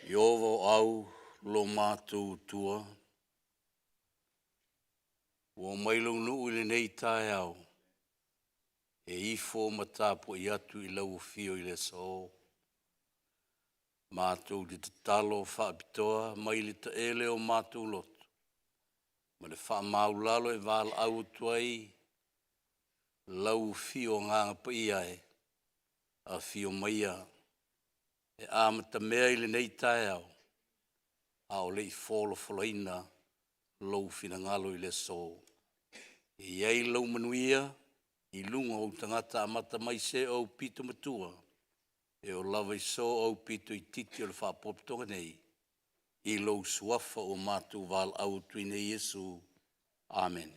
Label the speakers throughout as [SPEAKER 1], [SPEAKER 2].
[SPEAKER 1] Ieova o Au lo matou Atua, ua omai lou nuu i lenei taeao e ifo ma tapuai atu i lau afio i le aso. Matou te tatalo faapitoa mai le taele o matou loto ma le faamaualalo e valaau atu ai lau Afio Agaga Paia e, afio maia e amatamea i lenei taeao a o le i folafolaina lou finagalo i le aso. E i ai lou manuia i luga o ou tagata amata mai i se o aupito matua e oo lava i so o aupito itiiti o le Faalapotopotoga nei, i lou Suafa ua matou valaau atu ai nei Iesu. Amene.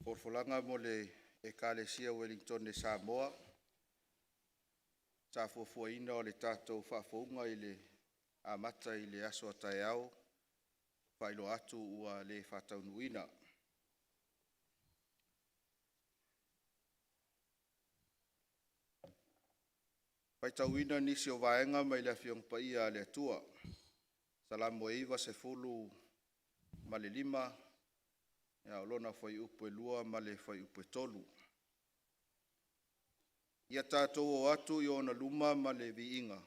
[SPEAKER 2] Folafolaga mo le Ekalesia Ueligitone Samoa sa fuafuaina o le tatou faafouina i le amata i le aso a taeao, faailoa atu ua le faataunuuina. Faitauina nisi o vaega mai le Afioaga Paia a le Atua. Salamo e 95, o lona fuaiupu e 2 ma le fuaiupu e 3. Ia tatou o atu i ona luma ma le viiga,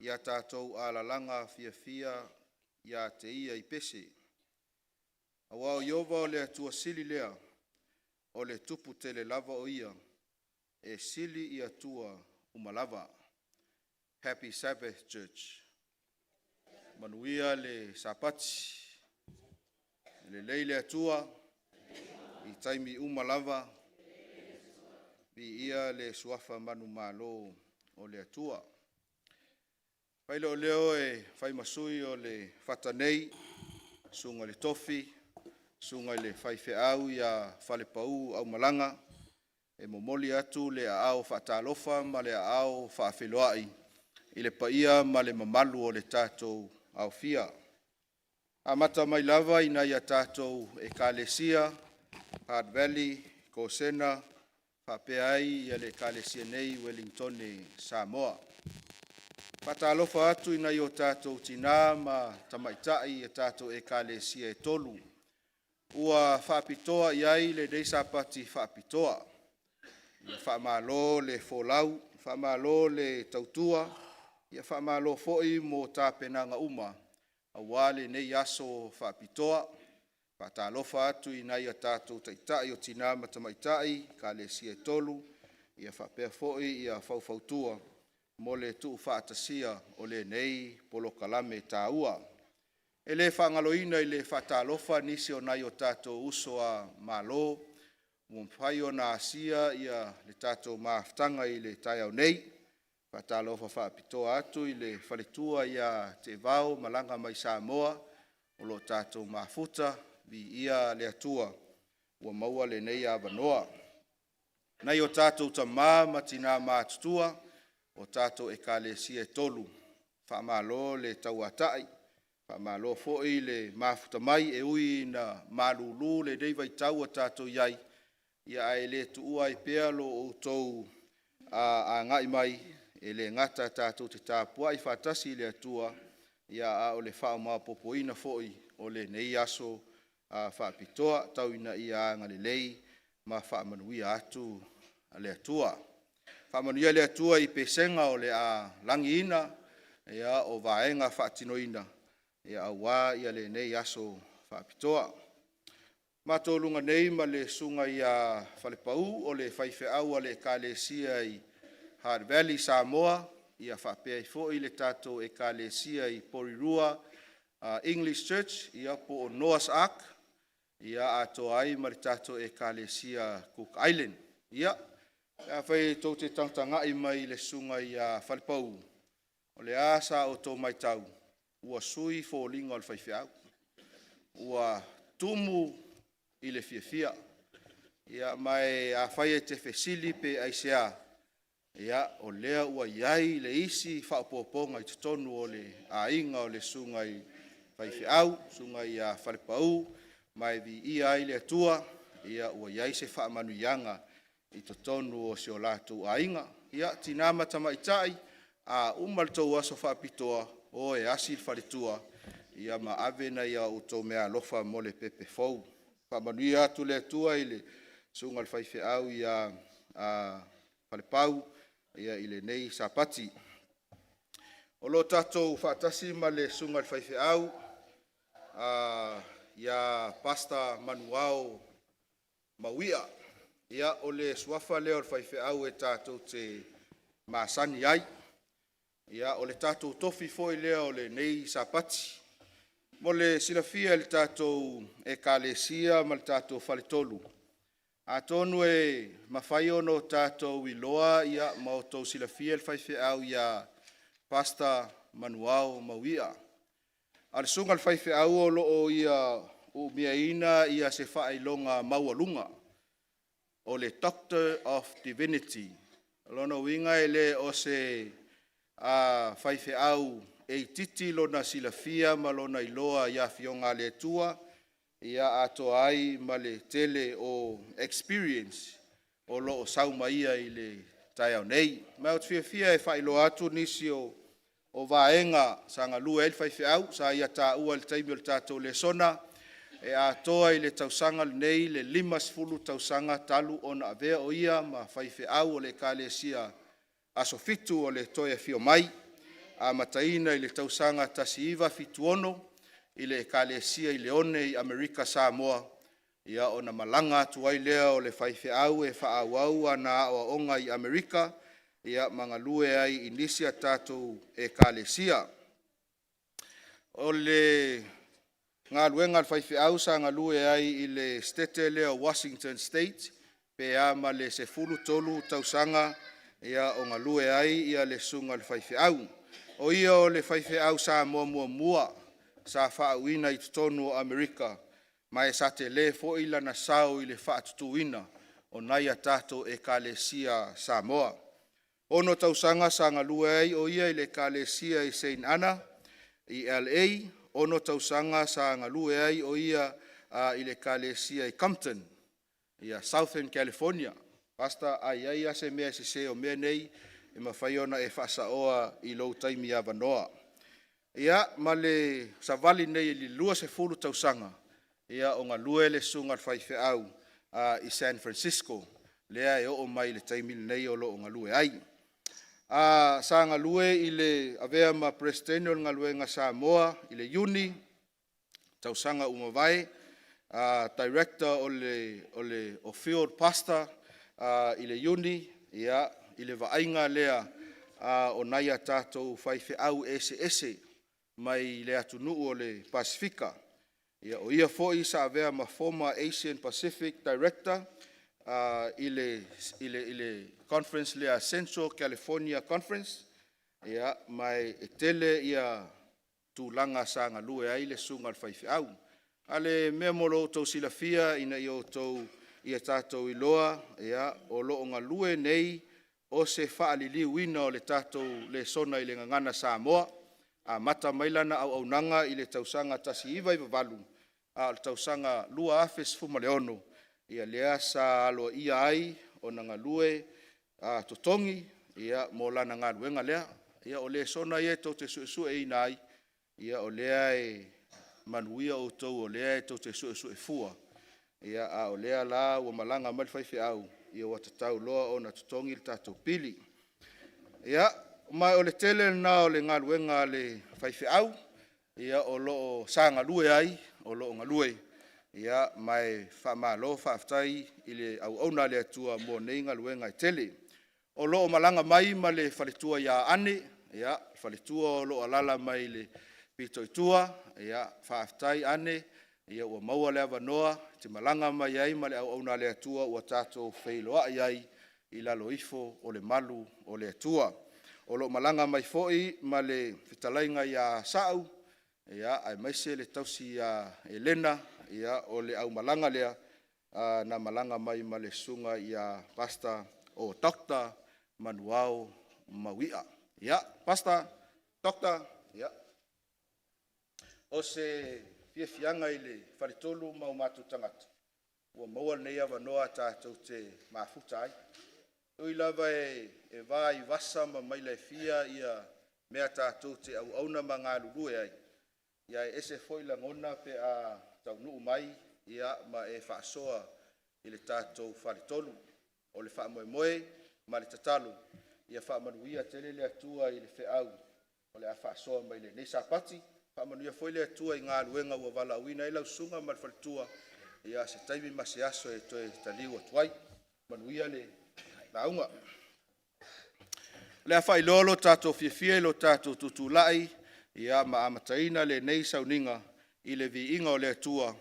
[SPEAKER 2] ia tatou alalaga fiafia ia te ia i pese. Aua o Ieova o le Atua sili lea, o le Tupu tele lava o Ia, e sili i Atua uma lava. Happy Sabbath Church. Manuia le Sapati. Lelei le Atua i taimi uma lava. Viia le suafa manumalo o le Atua. Fai lea o leo e fai ma sui o le Fata nei, susuga i le Tofi, susuga i le Faifeau ia Falepau Aumalaga, e momoli atu le aao faatalofa ma le aao faafeiloai i le paia ma le mamalu o le tatou aofia. Amata mai lava i nai a tatou Ekalesia, Hard Valley, Kosena faapea ai le Ekalesia nei i Ueligitone Samoa. Faatalofa atu i nai o tatou tina ma tamaitai i a tatou Ekalesia e tolu ua faapitoa i ai lenei Sapati faapitoa. Faamalo le folau, faamalo le tautua, faamalo foi mo tapenaga uma aua lenei aso faapitoa. Faatalofa atu i nai a tatou Taitai o Tina ma Tamaitai i Ekalesia e tolu faapea foi faufautua mo le tuufaatasia o lenei polokalame taua. E le faagaloina i le faatalofa nisi o nai o tatou uso a Malo ua mafai ona asia le tatou mafutaga i le taeao nei. Faatalofa faapitoa atu i le faletua ia Teevao Malaga mai Samoa o lo o tatou mafuta, viia le Atua ua maua lenei avanoa. Nai o tatou tama ma tina matutua o tatou Ekalesia e tolu, faamalo le tauatai, faamalo foi le mafuta mai e ui ina malulu lenei vaitau ua tatou i ai, ae le tuua ai pea lo outou agai mai e le gata tatou te tapuai faatasi i le Atua, a o le faamaopoopoina foi o lenei aso faapitoa. Tau ina ia agalelei ma faamanuia atu le Atua. Faamanuia le Atua i pesega o le a lagiina o vaega faatinoina aua lenei aso faapitoa. Matou luga nei ma le Susuga ia Falepau o le faifeau a le Ekalesia i Hard Valley Samoa faapea ai foi le tatou Ekalesia i Porirua English Church po o Noah's Ark, atoa ai ma le tatou Ekalesia Cook Island. Ia, pe afai tou te tagatagai mai i le Susuga ia Falepau, o le a sa outou matau? Ua sui foliga o le faifeau, ua tumu i le fiafia. Ia ma afai e te fesili pe aisea, ia o lea ua i ai le isi faaopoopoga i totonu o le aiga o le susuga i le faifeau, le susuga ia Falepau, ma e viia ai le Atua ua i ai se faamanuiaga i totonu o si o latou aiga. Ia, tina ma tamaitai, a uma le tou aso faapitoa, o e asi le faletua ma ave nai a outou meaalofa mo le pepe fou. Faamanuia atu le Atua i le susuga i le faifeau ia Falepau i lenei Sapati. O lo o tatou faatasi ma le susuga i le faifeau ia Pastor Manuao Mauia. Ia, o le suafa lea o le faifeau e tatou te masani ai. Ia, o le tatou tofi foi lea o lenei Sapati. Mo le silafia e le tatou Ekalesia ma le tatou faletolu, atonu e mafai ona tatou iloa ma outou silafia le faifeau ia Pastor Manuao Mauia. A o le susuga i le faifeau o lo o ia umiaina se faailoga maualuga o le Doctor of Divinity. O lona uiga e le o se faifeau e itiiti lona silafia ma lona iloa i Afioga a le Atua, atoa ai ma le tele o experience o lo o sau ma ia i le taeao nei. Ma ou te fiafia e faailoa atu nisi o vaega sa galue ai le faifeau sa ia taua i le taimi o le tatou lesona, e atoa i le tausaga lenei le 50 tausaga talu ona avea o ia ma faifeau o le Ekalesia Aso Fitu o le Toe Afio Mai, amataina i le tausaga 1976 i le Ekalesia i Leone i Amerika Samoa, ona malaga atu ai lea o le faifeau e faaauau ana aoaoga i Amerika ma galue ai i nisi a tatou Ekalesia. O le galuega a le faifeau sa galue ai i le Setete lea o Washington State pe a ma le 13 tausaga o galue ai le susuga i le faifeau. O ia o le faifeau Samoa muamua sa faauuina i totonu o Amerika, ma sa tele foi lona sao i le faatutuina o nai a tatou Ekalesia Samoa. E 6 tausaga sa galue ai o ia i le Ekalesia i Saint Anna i LA. 6 tausaga sa galue ai o ia i le Ekalesia i Compton, Southern California. Pastor a i ai lava se mea e sese o mea nei, e mafai ona e faasaoa i lou taimi avanoa. Ia, ma le savali nei i le 20 tausaga o galue le susuga i le faifeau i San Francisco, lea e oo mai i le taimi lenei o lo o galue ai. Sa galue i le avea ma Peresetene o le Galuega Samoa i le Iuni tausaga ua mavae, Director o Field Pastor i le Iuni, i le vaaiga lea o nai a tatou faifeau eseese mai le atunuu o le Pasefika. O ia foi sa avea ma former Asian Pacific Director i le Conference lea Central California Conference. Ia, ma e tele tulaga sa galue ai le susuga i le faifeau. A o le mea mo lo outou silafia ina ia tatou iloa, o lo o galue nei o se faaliliuina o le tatou lesona i le Gagana Samoa. Amata mai lana auaunaga i le tausaga 1998, a o le tausaga 2016 lea sa aloaia ai ona galue totogi mo lana galuega lea. Ia o lesona ia tou te suesueina ai, o lea e manuia outou o lea tou te suesue fua, a o lea la ua malaga mai le faifeau, ua tatau loa ona totogi le tatou pili. Ia, ma o le tele lena o le galuega a le faifeau o lo o sa galue ai, o lo o galue, ma e faamalo faafetai i le auauna a le Atua mo nei galuega e tele. O lo o malaga mai ma le faletua ia Anne, le faletua o lo o alaala mai le pito i tua. Faafetai Anne ua maua le avanoa e te malaga mai ai ma le auauna a le Atua ua tatou feiloai ai i lalo ifo o le malu o le Atua. O lo o malaga mai foi ma le fetalaiga ia Sa'u aemaise le tausi ia Elena. O le aumalaga lea na malaga mai ma le susuga ia Pastor o Dr. Manuao Mauia. Ia, Pastor, Dr., ia, o se fiafiaga i le faletolu ma o matou tagata ua maua lenei avanoa tatou te mafuta ai. E ui lava e vaivasa ma maila e fia ia mea tatou te auauna ma galulue ai, ae ese foi lagona pe a taunuu mai ma e faasoa i le tatou faletolu. O le faamoemoe ma le tatalo, ia faamanuia tele le Atua i le feau o le a faasoa mai lenei Sapati. Faamanuia foi le Atua i galuega ua valaauina ai lau susuga ma le faletua, ia se taimi ma se aso e toe taliu atu ai. Manuia le lauga. O le a faailoa lo tatou fiafia i lo tatou tutulai ma amataina lenei sauniga i le Viiga o le Atua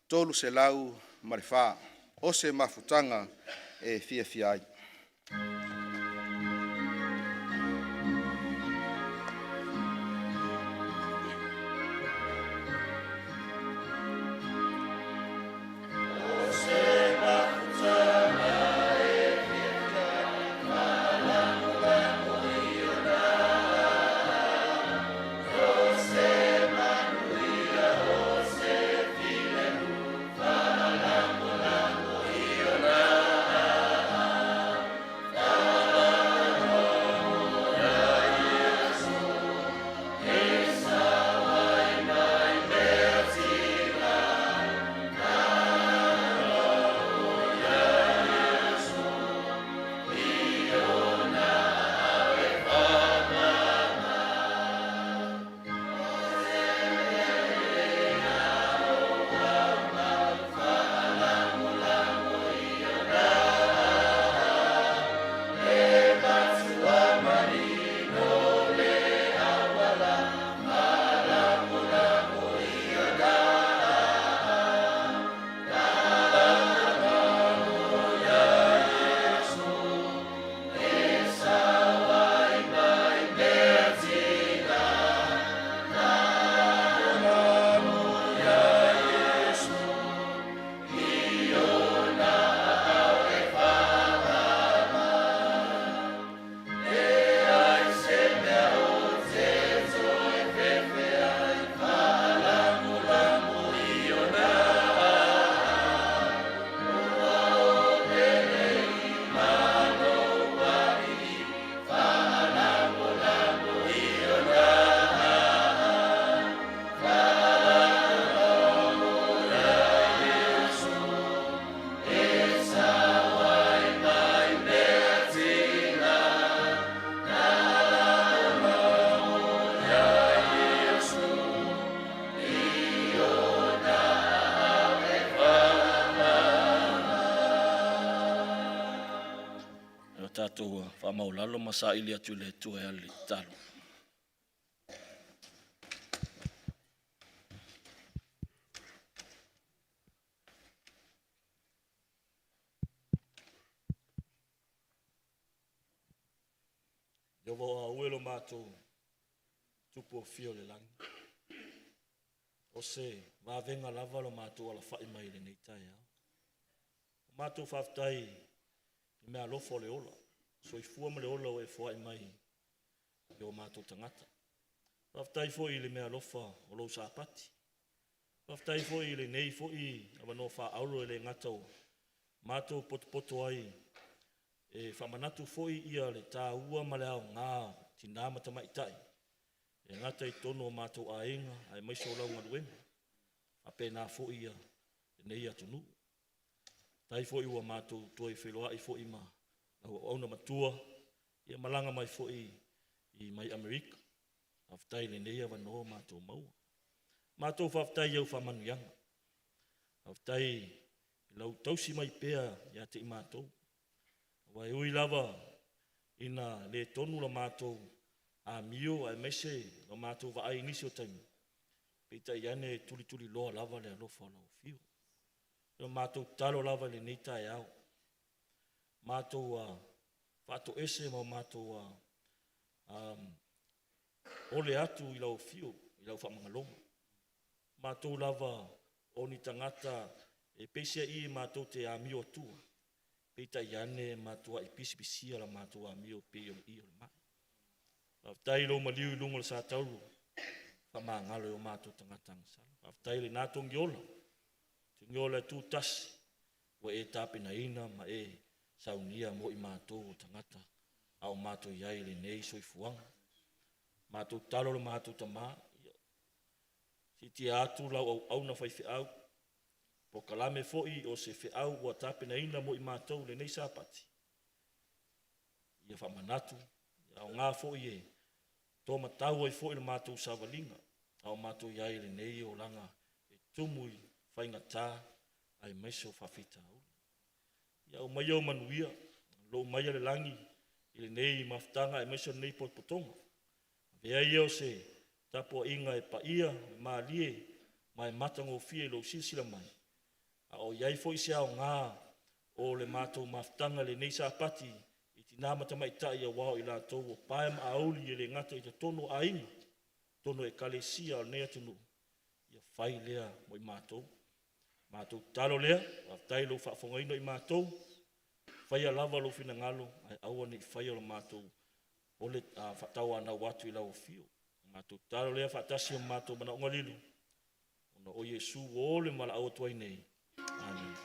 [SPEAKER 2] 304, O se Mafutaga e Fiafia Ai. O se mafutaga e fiafia ai, faalagolago i ona ao, O se manuia, o se filemu, faalagolago i ona ao. Faalagolago ia Iesu, e sao ai mai measina. Faalagolago ia Iesu, i ona aao e faamama. O se mea lelei a ou aumau, faalagolago i ona aao. E matua manino le auala, faalagolago i ona aao. Faalagolago ia Iesu, e sao ai mai measina. Faalagolago ia Iesu, i ona aao e faamama. Leai se mea ou te toe fefe ai, faalagolago i ona aao. Ua ou pele i ma lou Alii, faalagolago i ona aao. Faalagolago ia Iesu, e sao ai mai measina. Faalagolago ia Iesu, i ona aao e faamama. O tatou faamaualalo ma saili atu i le Atua e ala i le tatalo. Ieova aua lo matou Tupu o fia o le lagi, o se vavega lava lo matou alafai mai i lenei taeao. O matou faafetai i meaalofa o le ola, soifua ma le ola ua e foai mai i o matou tagata. Faafetai foi i le meaalofa o lou Sapati. Faafetai foi i lenei foi avanoa faaauro e le gata ua matou potopoto ai e faamanatu foi ia le taua ma le aoga o tina ma tamaitai, e gata i totonu o matou aiga aemaise o lau galuega, faapena foi ia lenei atunuu. Faafetai foi ua matou toe feiloai foi ma lau auauna matua ia malaga mai foi i mai Amerika. Faafetai i lenei avanoa ua matou maua. Matou faafetai i au faamanuiaga. Faafetai i lau tausi mai pea ia te i matou. Aua e ui lava ina le tonu la matou amio aemaise la matou vaai i nisi o taimi, peitai ane e tulituliloa lava le alofa o lau afio. O le matou tatalo lava i lenei taeao, matou faatoese ma matou ole atu i lau afio i lau faamagaloga. Matou lava o ni tagata
[SPEAKER 3] E peiseai e matou te amio atua, peitai ane e matuai pisipisia la matou amio e pei o le ie o le mai. Faafetai i lou maliu i luga o le satauro, faamagalo e o matou tagata agasala. Faafetai i lena togiola, togiola e tutasi ua e tapenaina ma e saunia mo i matou o tagata a o matou i ai i lenei soifuaga. Matou tatalo le matou Tamā, ia siitia atu lau auauna faifeau, polokalame foi o se feau ua tapenaina mo i matou i lenei Sapati, ia faamanatu, ia aoga foi e tomatau ai foi le matou savaliga a o matou i ai i lenei olaga e tumu i faigata aemaise o faafitauli. Ia aumaia ou manuia, lou maia le lagi i lenei mafutaga aemaise o lenei potopotoga. Avea ia o se tapuaiga e paia, e malie ma e matagofie i lou silasila mai, a o i ai foi se aoga o le matou mafutaga i lenei Sapati i tina ma tamaitai aua o i latou o pae ma auli e le gata i totonu o aiga, totonu o ekalesia o lenei atunuu, ia fai lea mo i matou. Matou tatalo lea, faafetai i lou faafofogaina o i matou, faia lava lou finagalo ae aua ne i faia lo matou ole faatauanau atu i lau afio. Matou tatalo lea faatasi ma matou manaoga lilo, ona o Iesu ua o le valaau atu ai nei. Amene.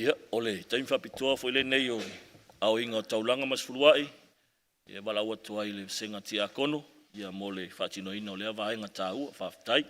[SPEAKER 3] Ia, o le taimi faapitoa foi lenei o le aoina o taulaga ma se fuluai e valaau atu ai i le vasega Tiakono mo le faatinoina o lea vaega taua. Faafetai.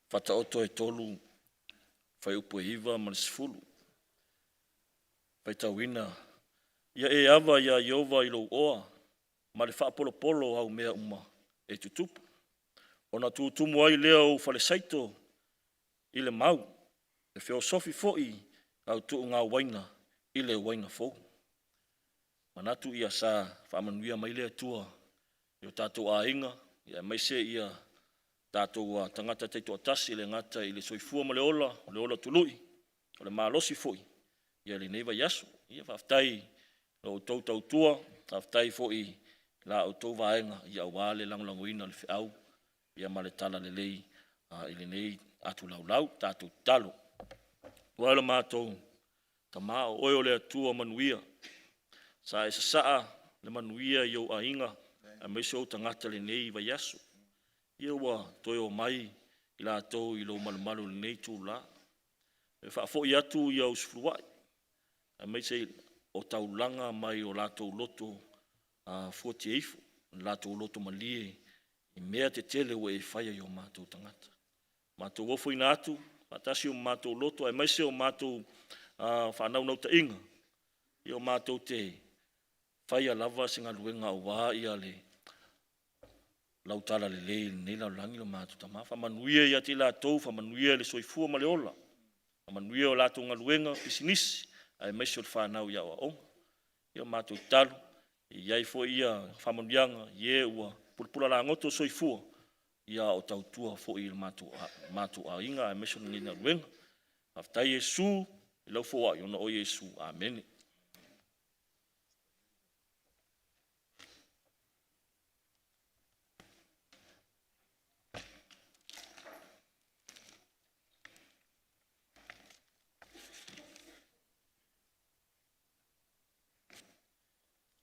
[SPEAKER 3] Faataoto e tolu fuaiupu e 9 ma le 10. Faitauina, ia e ava ia Ieova i lou oa ma le faapolopolo o au mea uma e tutupu, ona tutumu ai lea o ou falesaito i le mau, e feosofi foi au tuugauaina i le uaina fou. Manatu ia sa faamanuia mai le Atua i o tatou aiga, aemaise ia tatou tagata taitoatasi, e le gata i le soifua ma le ola, o le ola tului, O le malosi foi ia i lenei vaiaso. Ia faafetai i la outou tautua, faafetai foi i la outou vaega aua le lagolagoina o le feau ia ma le talalelei i lenei atulaulau. Tatou tatalo. Aua lo matou Tama, o oe o le Atua manuia, sa e sasaa le manuia i ou aiga aemaise ou tagata i lenei vaiaso. Ia ua toe omai i latou i lou malumalu i lenei itula. E faafoi atu ia usufuluai aemaise o taulaga mai o latou loto fuatia ifo, o latou loto malie i mea tetele ua e faia i o matou tagata. Matou ofoina atu faatasi o matou loto aemaise o matou faanaunautaiga, ia o matou te faia lava se galuega aua ia le lautala lelei i lenei lalolagi lo matou Tama. Faamanuia ia te i latou, faamanuia le soifua ma le ola, faamanuia o latou galuega, pisinisi aemaise o le fanau i aoaoga. Ia o matou tatalo, e i ai foi ia faamanuiaga i e ua pulapula lagoto soifua, ia a o tautua foi i le matou aiga aemaise o lenei galuega. Faafetai Iesu i lau foai, ona o Iesu. Amene.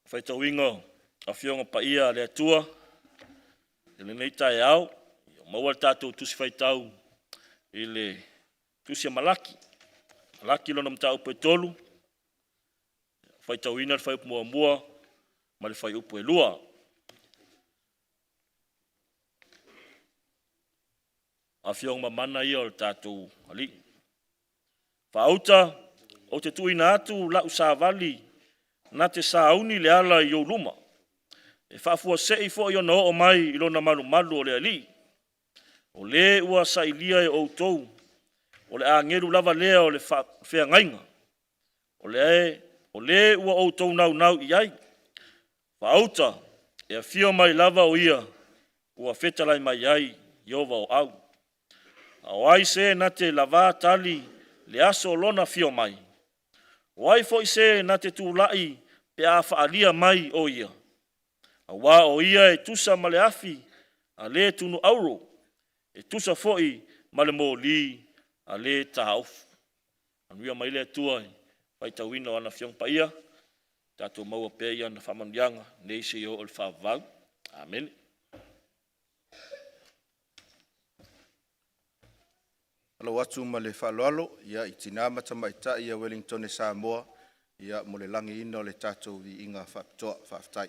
[SPEAKER 3] Faitauina o Afioga Paia a le Atua i lenei taeao, ua maua le tatou Tusi Faitau i le Tusi a Malaki, Malaki lona mataupu e 3, faitauina le fuaiupu 1 ma le fuaiupu 2. O Afioga mamana ia o le tatou Alii. Faauta ou te tuuina atu lau savali na te sauni le ala i ou luma, e faafuasei foi ona oo mai i lona malumalu o le Alii. O le ua sailia e outou, o le agelu lava lea o le feagaiga, o le ua outou naunau i ai. Faauta, e afio mai lava o ia ua fetalai mai ai Ieova o au. A o ai se na te lava tali le aso o lona afio mai? O ai foi se na te tulai pe a faaalia mai o ia? Aua o ia e tusa ma le afi a le tunu auro, e tusa foi ma le moli a le taofi. Faamanuia mai le Atua i le faitauina o ana Afioga Paia, tatou maua pea ia faamanuiaga nei seia oo i le faavavau. Amene.
[SPEAKER 2] Faatalofa atu ma le faaaloalo i tina ma tamaitai o Ueligitone Samoa mo le lagiina o le tatou viiga faapitoa. Faafetai.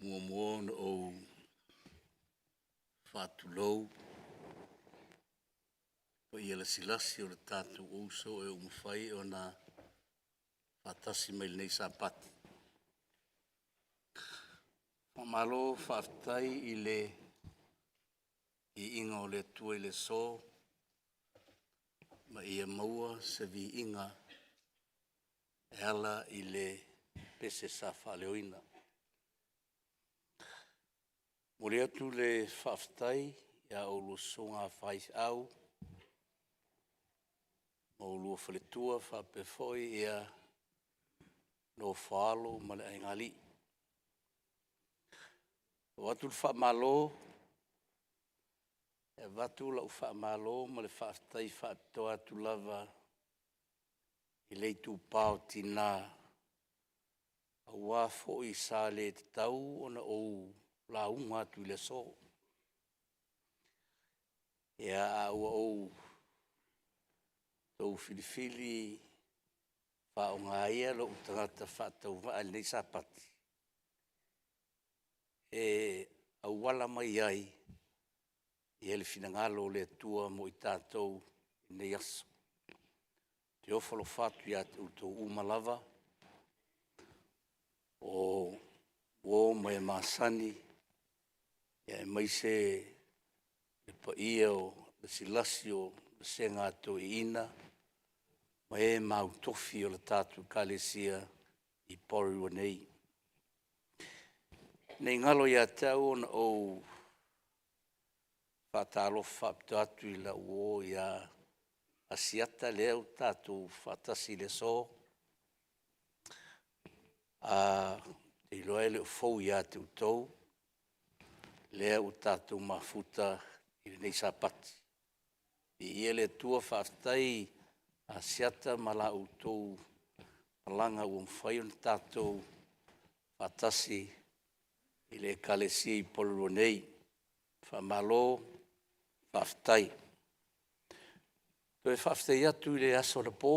[SPEAKER 1] Muamua ona ou faatulou paia lasilasi o le tatou uso e ua mafai ona faatasi mai i lenei Sapati. Faamalo faafetai i le viiga o le Atua i le aso, ma ia maua se viiga e ala i le pese sa faaleoina. E momoli atu le faafetai i a oulua susuga faifeau ma oulua faletua faapea foi nofo a alo ma le aigaalii. E avatu le faamalo, e avatu lau faamalo ma le faafetai faapitoa atu lava i le itupa o tina, aua foi sa le tatau ona ou lauga atu i le aso, ae ua outou filifili faaaoga ia lou tagata faatauvaa i lenei Sapati e auala mai ai le finagalo o le Atua mo i tatou i lenei aso. Ou te ofo alofa atu ia te outou uma lava, o uo ma e masani, aemaise le paia o lasilasi o le vasega a Toeaina ma e mautofi o le tatou Ekalesia i Porirua nei. Ne i galo ia te au ona ou faatalofa faapitoa atu i lau uo ia Asiata lea ua tatou faatasi i le aso, ou te iloa e le o fou ia te outou lea ua tatou mafuta i lenei Sapati. Viia le Atua, faafetai Asiata ma la outou malaga ua mafai ona tatou faatasi i le Ekalesia i Porirua nei. Faamalo faafetai. Toe faafetai atu i le aso anapo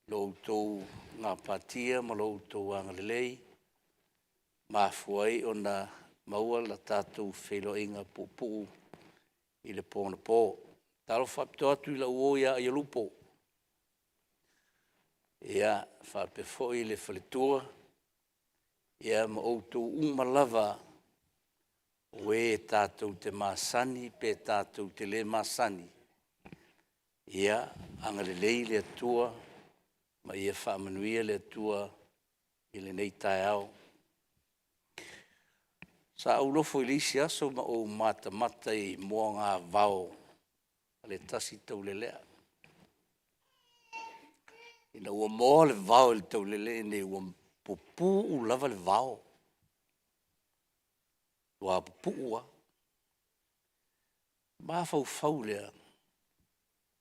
[SPEAKER 1] i lo outou gapatia ma lo outou agalelei ua mafua ai ona maua le tatou feiloaiga puupuu i le po anapo. E faatalofa faapitoa atu i lau uo ia Aiolupo faapea foi le faletua ma outou uma lava o e tatou te masani pe tatou te le masani, ia agalelei le Atua ma ia faamanuia le Atua i lenei taeao. Sa ou nofo i le isi aso ma ou matamata i moagavao a le tasi taulelea, ina ua moa le vao e le taulelea lenei ua pupuu lava le vao, ua pupuu lava. Ona mafaufau lea,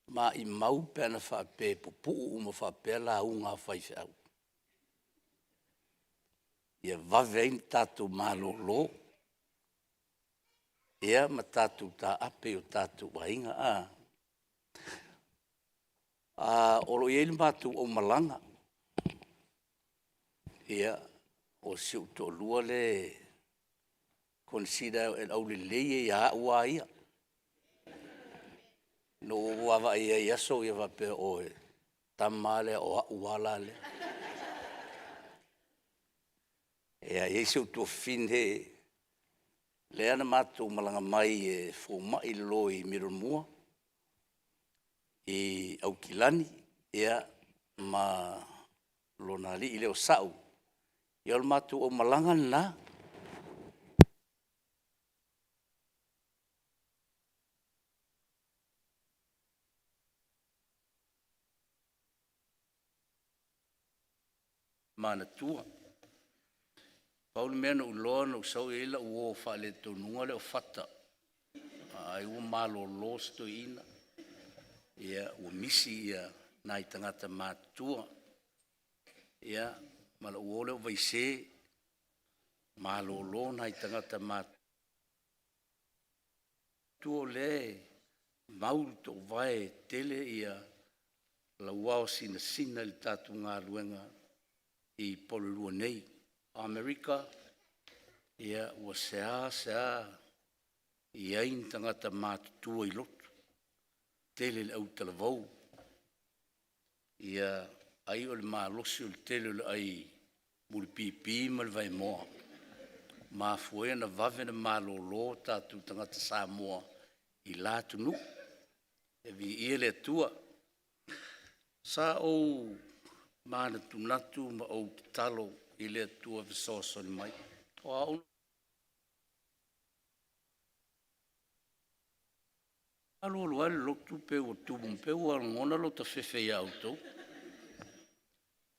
[SPEAKER 1] maumau pe ana faapea e pupuu uma faapea lauga a faifeau, ia vave ai ona tatou malolo ia ma tatou taape i o tatou aiga. O lo o i ai le matou aumalaga, ia, o si ou toalua lea e consider e le aulelei ia ia au lava ia. Na ou vaavaai i ai i aso ia faapea, o le tama lava lea o au lava la lea. E i ai si ou tuafafine lea na matou malaga mai e fomai le loi Middlemore i Aukilani ma lona alii lea o Sa'u. Ia o le matou aumalaga lena. Manatua. Pau le mea na ou iloa na ou sau e i ai lau uo faaletonuga lea o Fata, ai ua malolo si toeaina, ua misi nai tagata matutua, ia ma lou uo lea o Vaise, malolo nai tagata matutua o lea e mau le toovae, e tele lauao sinasina i le tatou galuega i Porirua nei. Amerika, ia ua sea sea i ai ni tagata matutua i lotu, tele le autalavou, ia ai o le malosi o le tele o le ai mulipipi ma le vaemoa, mafua ai ona vave ona malolo tatou tagata Samoa i la atunuu. E viia le Atua. Sa ou manatunatu ma ou tatalo i le Atua e fesoasoani mai, o au na alu alu lava le lotu pei ua tumu, pei ua lagona lota fefe ia outou.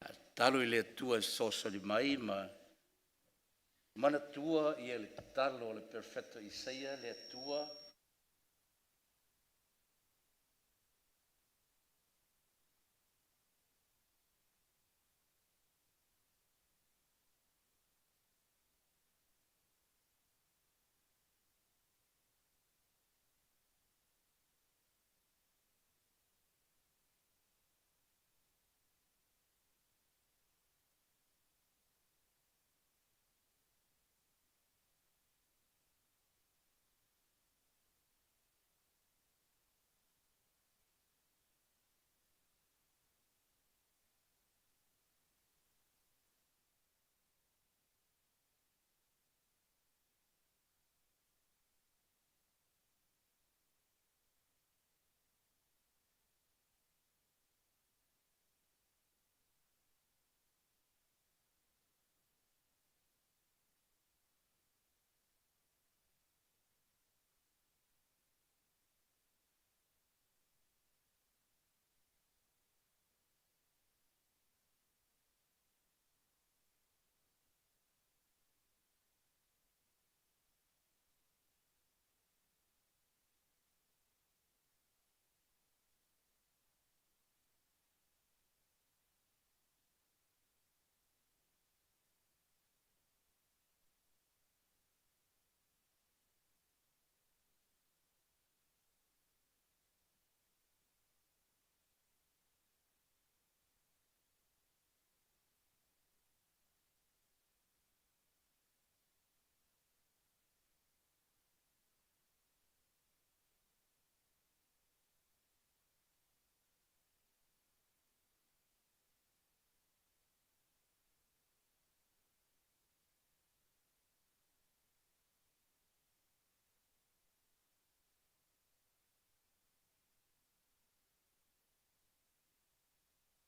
[SPEAKER 1] Ae tatalo i le Atua e fesoasoani mai ma manatua le tatalo a le Perofeta o Isaia, le Atua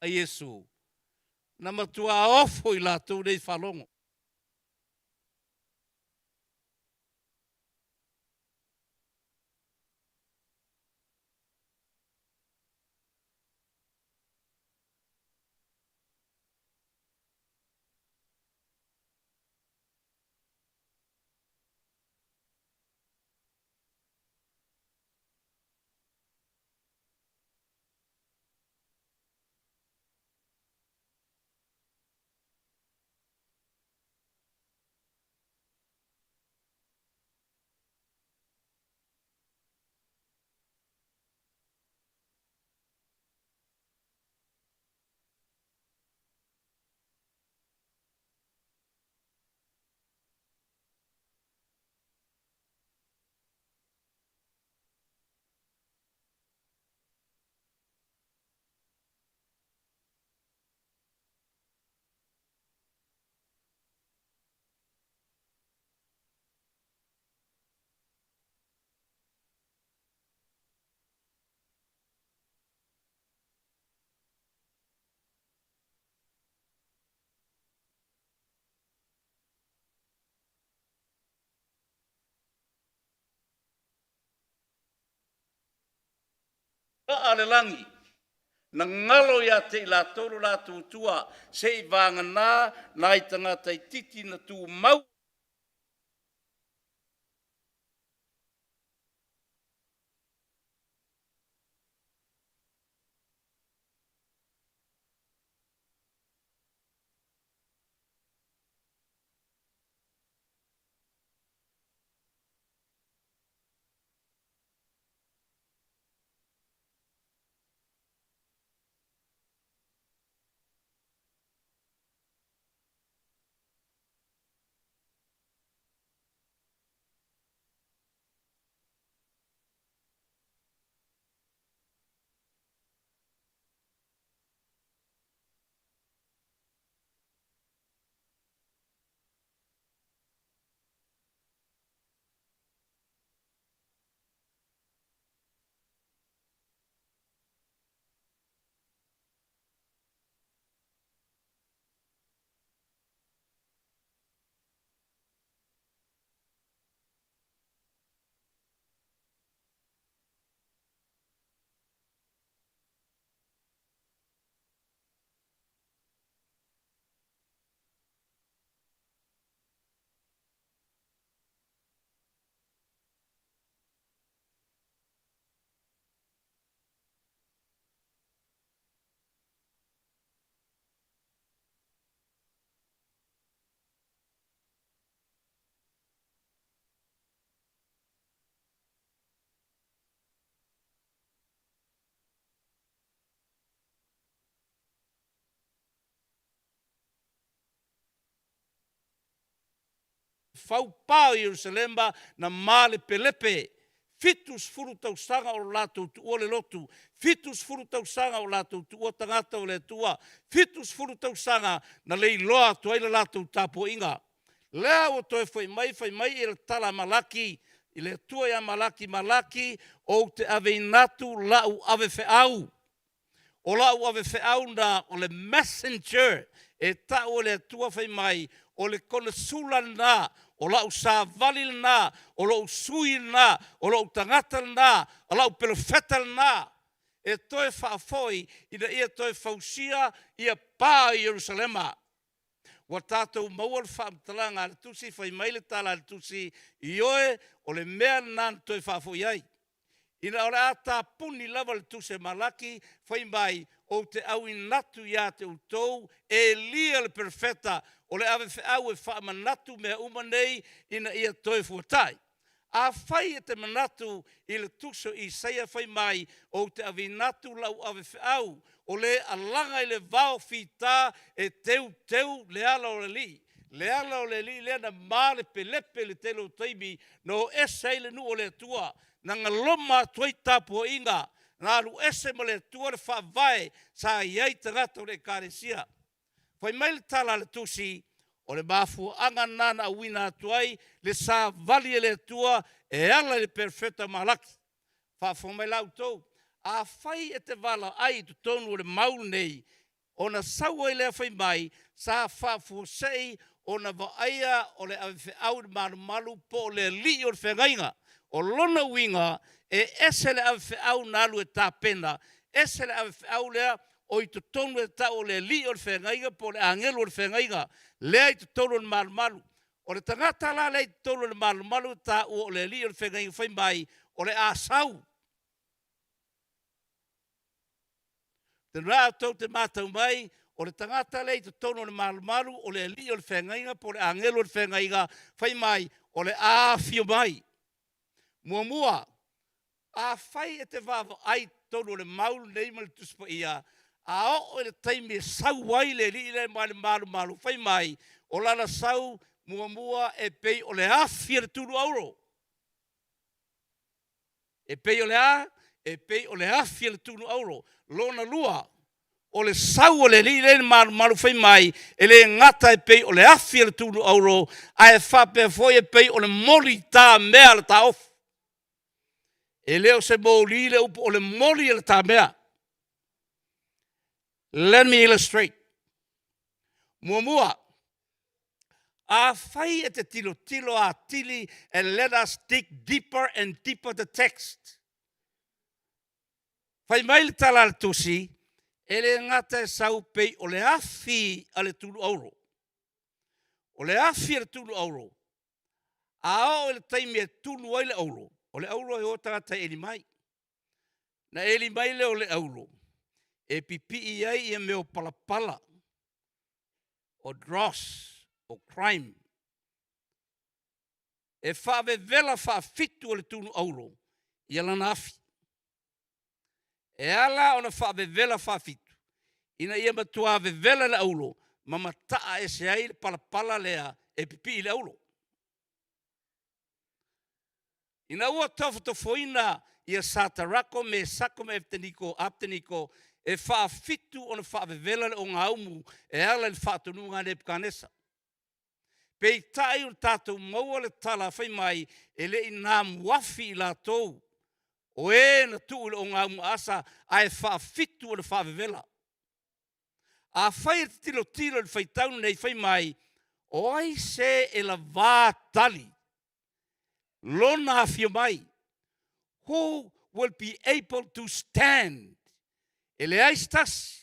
[SPEAKER 1] a Iesu, na matua ofo i latou nei i faalogo. Aa le lagi, na galo ia te i latou lo latou Atua, seivagana nai tagata itiiti na tumau. Fau pa o Ierusalema na malepelepe, 70 tausaga o latou tuua le lotu, 70 tausaga o latou tuua tagata o le Atua, 70 tausaga na leiloa atu ai le latou tapuaiga. Lea ua toe foi mai, fai mai i le tala a Malaki, i le Atua ia Malaki, Malaki, ou te aveina atu lau avefeau. O lau avefeau na o le messenger e tau e le Atua fai mai, o le konesula lena, o lau savali lena, o lou sui lena, o lou tagata lena, o lau pelofeta lena, e toe faafoi ina ia toe fausia ia pa i Ierusalema. Ua tatou maua le faamatalaga a le tusi, fai mai le tala a le tusi, ioe, o le mea lena na toe faafoi ai. Ina o le a tapuni lava le tusi a Malaki, fai mai, ou te auina atu ia te outou, Elia le perofeta, o le avefeau e faamanatu mea uma nei ina ia toe fuatai. Afai e te manatu i le tusi o Isaia fai mai, ou te aveina atu lau avefeau, o le alaga i le vao fita e teuteu le ala o le Alii. Le ala o le Alii lea na malepelepe le tele o taimi, na o ese ai le nuu o le Atua, na galoma atu ai tapuaiga, na alu ese ma le Atua le faavae sa i ai tagata o le Ekalesia. Fai mai le tala a le tusi, o le mafuaaga lena na auina atu ai le savali e le Atua e ala i le perofeta Malaki. Faafofoga mai la outou, afai e te valaai i totonu o le mau lenei, ona sau ai lea fai mai, sa faafuasei ona vaaia o le avefeau i le malumalu po o le alii o le feagaiga. O lona uiga, e ese le avefeau na alu e tapena, ese le avefeau lea o i totonu e tau o le alii o le feagaiga po o le agelu o le feagaiga, lea i totonu o le malumalu. O le tagata la lea i totonu o le malumalu e taua o le alii o le feagaiga fai mai, o le a sau. Te mea tou te matau mai, o le tagata lea i totonu o le malumalu, o le alii o le feagaiga po o le agelu o le feagaiga, fai mai, o le a afio mai. Muamua, afai e te vaavaai i totonu o le mau lenei ma le Tusi Paia, a oo i le taimi e sau ai le alii lea mai le malumalu, fai mai, o lana sau muamua e pei o le afi a le tulu auro. E pei o le a? E pei o le afi a le tunu auro. Lona lua, o le sau o le alii lea i le malumalu fai mai, e le gata e pei o le afi a le tunu auro, ae faapea foi e pei o le moli tamea a le taofi. E le o se moli le upu, o le moli a le tamea. Let me illustrate. Muamua, afai e te tilotilo atili, and let us dig deeper and deeper the text. Fai mai le tala a le tusi, e le gata e sau pei o le afi a le tulu auro. O le afi a le tulu auro, a oo i le taimi e tulu ai le auro, o le auro e o tagata e eli mai. Na eli mai lea o le auro, e pipii ai ia mea o palapala, o dross, o crime. E faavevela faafitu e le tunu auro ia lana afi. E ala ona faavevela faafitu, ina ia matua vevela le auro ma mataa ese ai le palapala lea e pipii le auro. Ina ua tofotofoina ia Satarako, Mesako ma Apeteniko e faafitu ona faavevela le ogaumu e ala i le faatonuga a Nepukanesa. Peitai o tatou maua le tala fai mai, e le i namuafi i latou o e na tuu i le ogaumu aasa, ae faafitu ona faavevela. Afai e te tilotilo i le faitau lenei fai mai, o ai se e lavā tali lona afio mai? Who will be able to stand? E leai se tasi.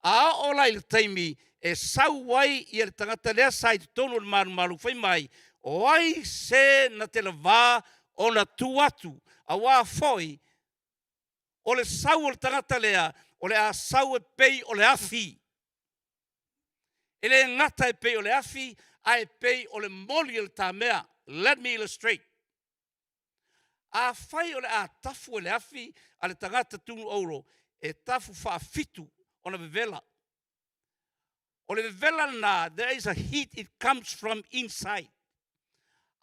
[SPEAKER 1] A oo la i le taimi e sau ai ia le tagata lea sa i totonu o le malumalu fai mai, o ai se na te lavā ona tu atu, auā foi o le sau o le tagata lea, o le a sau e pei o le afi. E le gata e pei o le afi, ae pei o le moli o le tamea. Let me illustrate. Afai o le a tafu e le afi a le tagata tunu auro, e tafu faafitu ona vevela. O le vevela lena, there is a heat, it comes from inside.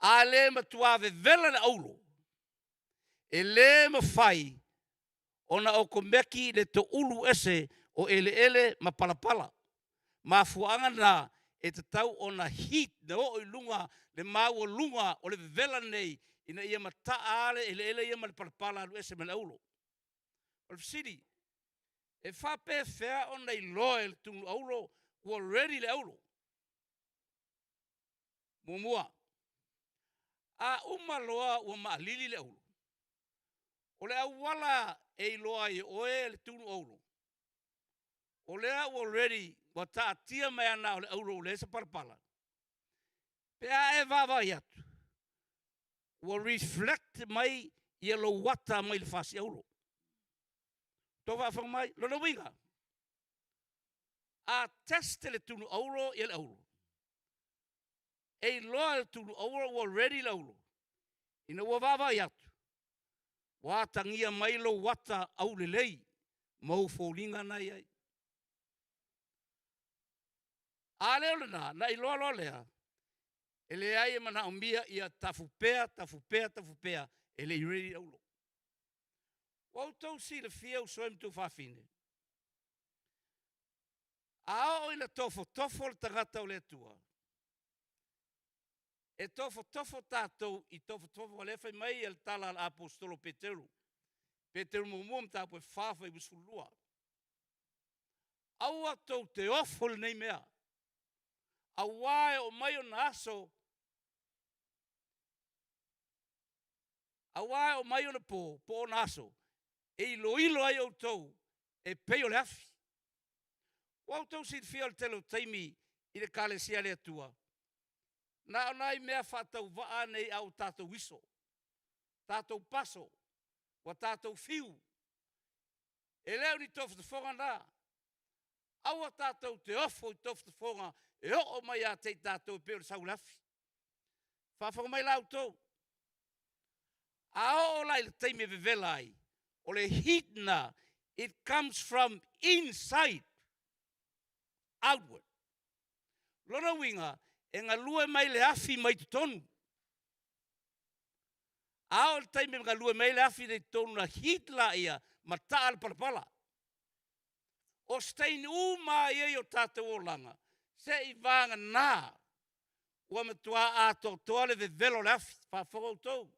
[SPEAKER 1] A le matua vevela le auro, e le mafai ona okomeki le toulu ese o eleele ma palapala. Mafuaaga na e tatau ona heat na oo i luga le maualuga o le vevela lenei ina ia mataa le eleele ia ma le palapala alu ese ma le auro. O le fesili, e faapefea ona iloa e le tunu auro ua ready le auro? Muamua, a uma loa ua maalili le auro, o le auala e iloa ai e oe le tunu auro, o lea ua ready ua taatia mai lava na o le auro ua leai se palapala, pe a e vaavaai atu, ua reflect mai ia lou ata mai le fasi auro. Tou faafofoga mai? Lona uiga, a test e le tunu auro ia le auro, e iloa e le tunu auro ua ready le auro, ina ua vaavaai atu, ua atagia mai lou ata aulelei ma ou foliga na e i ai. A le o lena, na iloa loa lea, e leai e manaomia ia tafu pea, tafu pea, tafu pea, e le i ready le auro. Ua outou silafia uso e ma tuafafine, a oo ina tofotofo le tagata o le Atua, e tofotofo tatou i tofotofo, o lea e fai mai le tala a le aposetolo Peteru, Peteru muamua mataupu e 4 fuaiupu 12. Aua tou te ofo i lenei mea, aua e oo mai ona aso, aua e oo mai ona po po o ona aso e iloilo ai outou e pei o le afi. Ua outou silafia o le tele o taimi i le Ekalesia a le Atua, na o nai mea faatauvaa nei a ua tatou iso, tatou paso, ua tatou fiu. E le o ni tofotofoga na. Aua tatou te ofo i tofotofoga e oo mai ia te i tatou e pei o le sau o le afi. Faafofoga mai la outou, a oo la i le taimi e vevela ai, o le heat lena, it comes from inside outward. Lona uiga, e galue mai le afi mai totonu. A oo i le taimi e galue mai ai le afi i totonu ona heat lea, mataa le palapala. O stain uma lava ia i o tatou olaga, seivagana ua matua atoatoa le vevela o le afi. Faafofoga outou.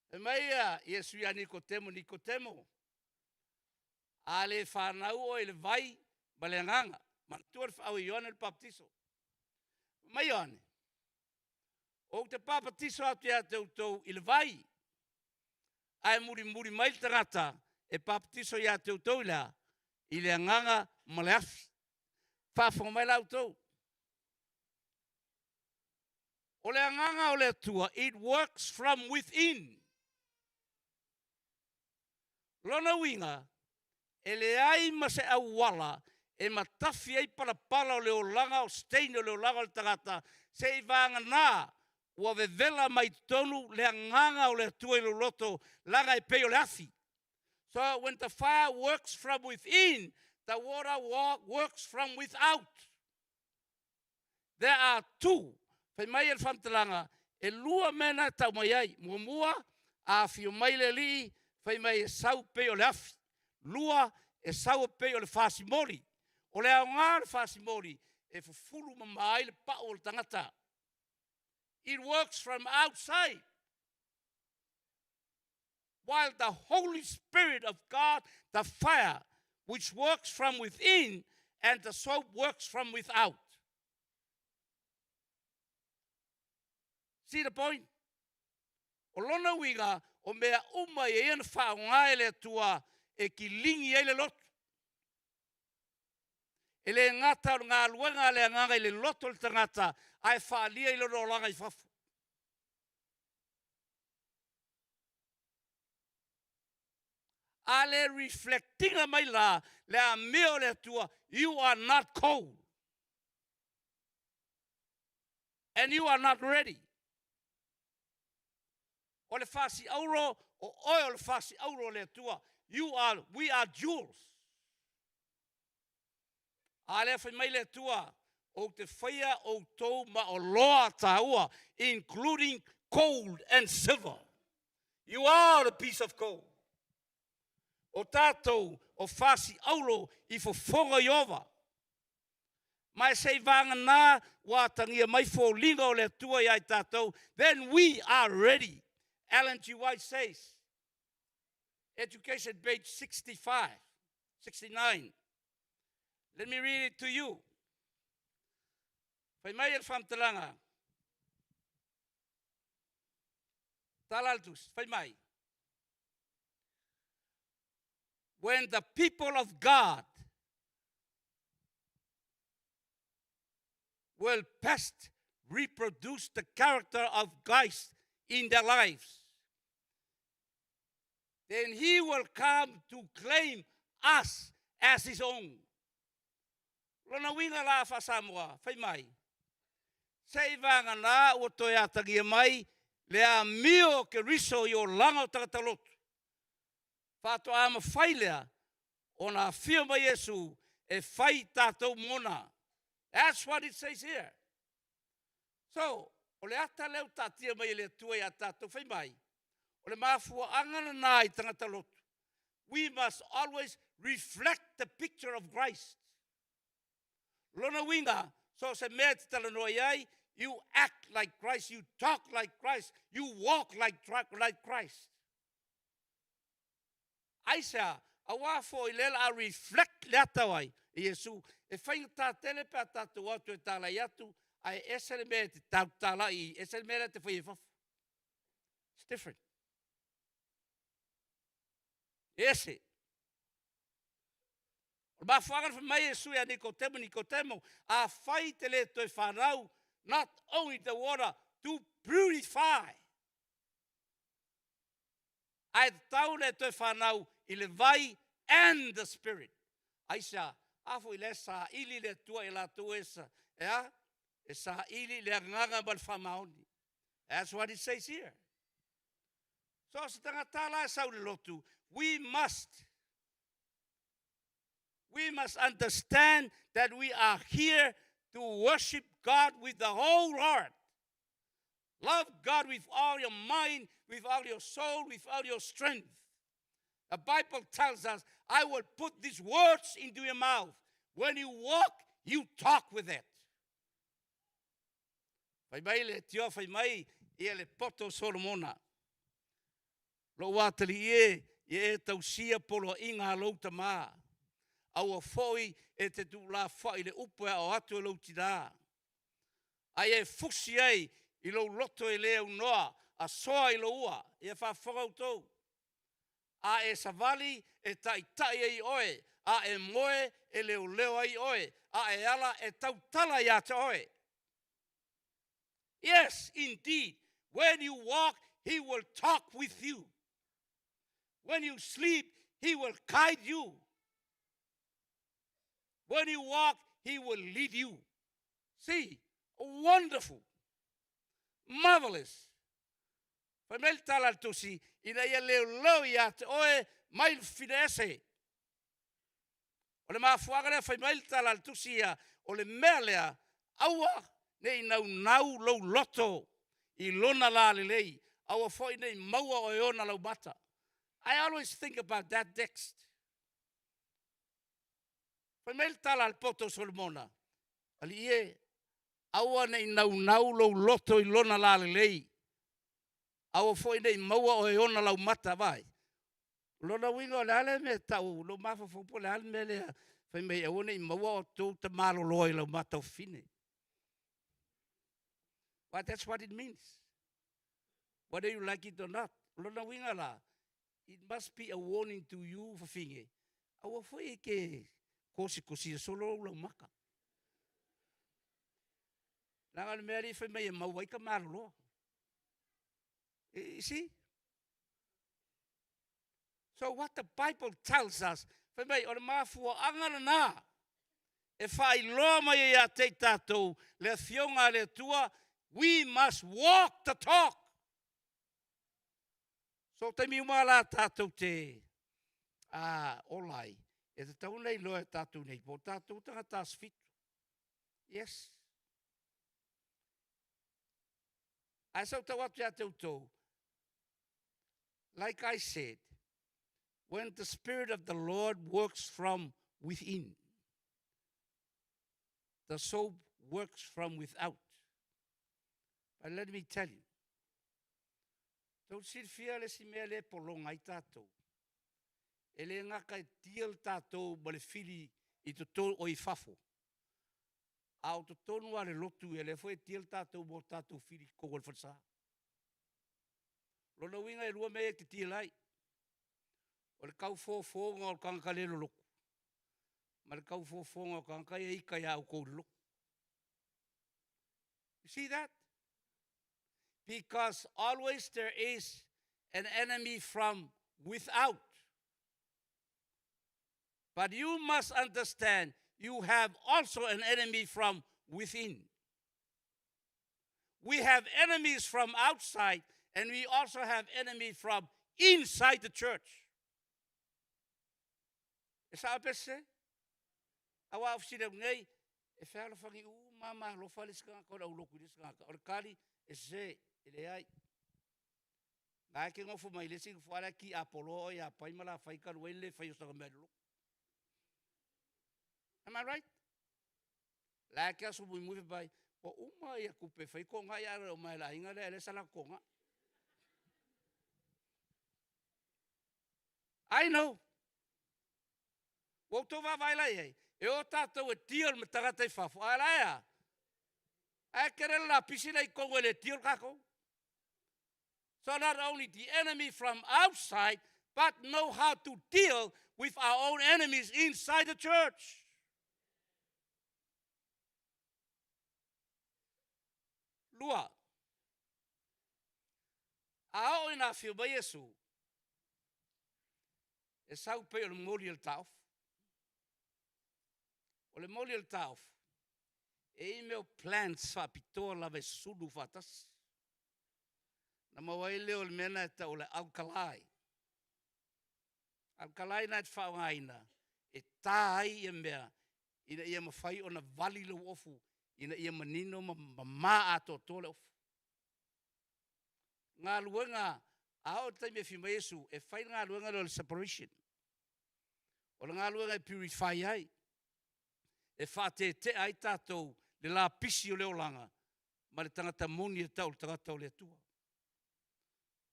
[SPEAKER 1] Fai mai Iesu ia Nikotemo, Nikotemo, a le fanau oe i le vai ma le agaga, manatua le feau a Ioane le Papatiso. Fai mai Ioane, ou te papatiso atu ia te outou i le vai, ae mulimuli mai le tagata e papatiso ia te outou i le a? I le agaga ma le afi. Faafofoga mai la outou. O le agaga o le Atua, it works from within. Lona uiga, e leai ma se auala e matafi ai palapala o le olaga o stain o le olaga o le tagata seivagana ua vevela mai totonu le agaga o le Atua i lou loto, leaga e pei o le afi. So when the fire works from within, the water works from without. There are two. Fai mai le faamatalaga, e lua mea na e tau mai ai. Muamua, a afio mai le alii, fai mai e sau pei o le afi. Lua, e sau e pei o le fasimoli. O le aoga o le fasimoli, e fufulu mama ai le pau o le tagata. It works from outside. While the Holy Spirit of God, the fire, which works from within, and the soap works from without. See the point? O lona uiga, o mea uma ia ia na faaaoga e le Atua e kiligi ai le loto. E le gata o le galuega a le agaga i le loto o le tagata, ae faaalia i lona olaga i fafo. A le reflect ina mai la le amio o le Atua, you are not cold. And you are not ready. O le fasi auro, o oe o le fasi auro o le Atua. We are jewels. A lea fai mai le Atua, Ou te faia outou ma oloa taua, including gold and silver. You are the piece of gold. O tatou o fasi aulo i fofoga Ieova. Ma e seivagana ua atagia mai foliga o le Atua ia i tatou, then we are ready. Ellen G. White says, Education, page 65, 69. Let me read it to you. Fai mai le faamatalaga, tala le tusi, fai mai. When the people of God will best reproduce the character of Christ in their lives, then he will come to claim us as his own. Lona uiga la faa-Samoa, fai mai, seivagana ua toe atagia mai le amio o Keriso i olaga o tagata lotu. Faatoa mafai lea ona afio mai Iesu e fai tatou mona. That's what it says here. So, o le ata lea ua taatia mai e le Atua ia tatou, fai mai, o le mafuaaga lena i tagata lotu. We must always reflect the picture of Christ. Lona uiga, so se mea e te talanoa i ai, you act like Christ, you talk like Christ, you walk like Christ. Aisea, auā foi lea la a reflect le ata o ai, e Iesu, e faigata tele pe a tatou atu e talai atu, ae ese le mea e te tautalai i, ese le mea lea te fai e fafo. It's different. Ese. O le mafuaaga na fai mai Iesu ia Nikotemo, Nikotemo, afai te le toe fanau, not only the water to purify, ae tatau le toe fanau i le vai and the spirit. Aisea, a foi lea saili le Atua i latou e sa, e a? E saili le agaga ma le faamaoni. That's what it says here. So se tagata la e sau le lotu, we must understand that we are here to worship God with the whole heart. Love God with all your mind, with all your soul, with all your strength. The Bible tells us, "I will put these words into your mouth." When you walk, you talk with it. Fai mai le tio, fai mai ia le poto Solomona. Lou atalii e, ia e tausia poloaiga a lou tamā. Aua foi e te tuulafoai i le upu e ao atu e lou tinā. Ae e fusi ai i lou loto e le aunoa, asoa i lou ua, ia faafofoga outou. A e savali e taitai ai oe, a e moe e leoleo ai oe, a e ala e tautala ia te oe. Yes, indeed, when you walk, he will talk with you. When you sleep, he will guide you. When you walk, he will lead you. See, wonderful, marvelous. Fai mai le tala a le tusi, ina ia leoleo ia te oe mai le fafine ese. O le mafuaaga lea fai mai le tala a le tusi ia, o le mea lea, aua nei naunau lou loto i lona lalelei, aua foi nei maua o e ona laumata. I always think about that text. Fai mai le tala a le poto o Solomona, alii e, aua nei naunau lou loto i lona lalelei, aua foi nei maua o e ona laumata vai. Lona uiga o le a le mea tau, lo mafaufau po le a le mea lea, fai mai aua nei maua o tou tamaloloa i laumata o fafine. But that's what it means. Whether you like it or not. Lona uiga la, it must be a warning to you fafine. Aua foi e ke kosikosi e solo lau maka. Leaga le mea lea fai mai e maua ai ka maloloa. You see? So what the Bible tells us, fai mai, o le mafuaaga lena, e faailoa mai ai ia te i tatou le afioga a le Atua, we must walk the talk. So taimi uma la tatou te ola ai, e tatau ona iloa e tatou nei, po o tatou tagata asifitu. Yes. Ae sa ou tau atu ia te outou, like I said, when the Spirit of the Lord works from within, the soap works from without. But let me tell you, tou te silafia le isi mea lea e pologa ai tatou, e le gata e deal tatou ma le fili i totonu, oi fafo, a o totonu lava o le lotu, ia lea foi e deal tatou ma o tatou fili i totonu o le falesa. O lona uiga e 2 mea ia e te deal ai, o le tau fofoga o le tagata le lolotu, ma le tau fofoga o tagata ia e ita ia outou i le lotu. You see that? Because always there is an enemy from without. But you must understand you have also an enemy from within. We have enemies from outside, and we also have enemies from inside the church. E sao pe sese? Aua o fesili atu nei, e fealofani uma ma alofa le isi tagata o le aulotu i le isi tagata. O le tali, e sese, e leai. Na e te nofo mai le isi nofoa la e tiapoloa oe ia Pai ma Lafai talu ai le le fai o sana mea i le lotu. Am I right? La e te aso mulimuli fai mai, ua uma ia tupe e fai ai togai ae le o mai le aiga lea lea sa latou togai. I know. Ua outou vaavaai la i ai, e o tatou e deal ma tagata i fafo, a o la e a? Ae tele le lapisi la i totonu e le deal tatou. So not only the enemy from outside, but know how to deal with our own enemies inside the church. Lua, a oo ina afio mai Iesu, e sau pei o le moli o le taofi. O le moli o le taofi, e i ai mea o plans faapitoa lava e susunu faatasi. Ona maua ai lea o le mea lena e tau o le alkali. Alkali lena e te faaaogaina e ta ai ia mea ina ia mafai ona vali lou ofu ina ia manino ma mama atoatoa le ofu. Galuega, a oo i le taimi e afio mai ai Iesu, e fai le galuega lea o le separation. O le galuega e purify ai, e faatetea ai tatou le lapisi o le olaga ma le tagata moni e tau o le tagata o le Atua.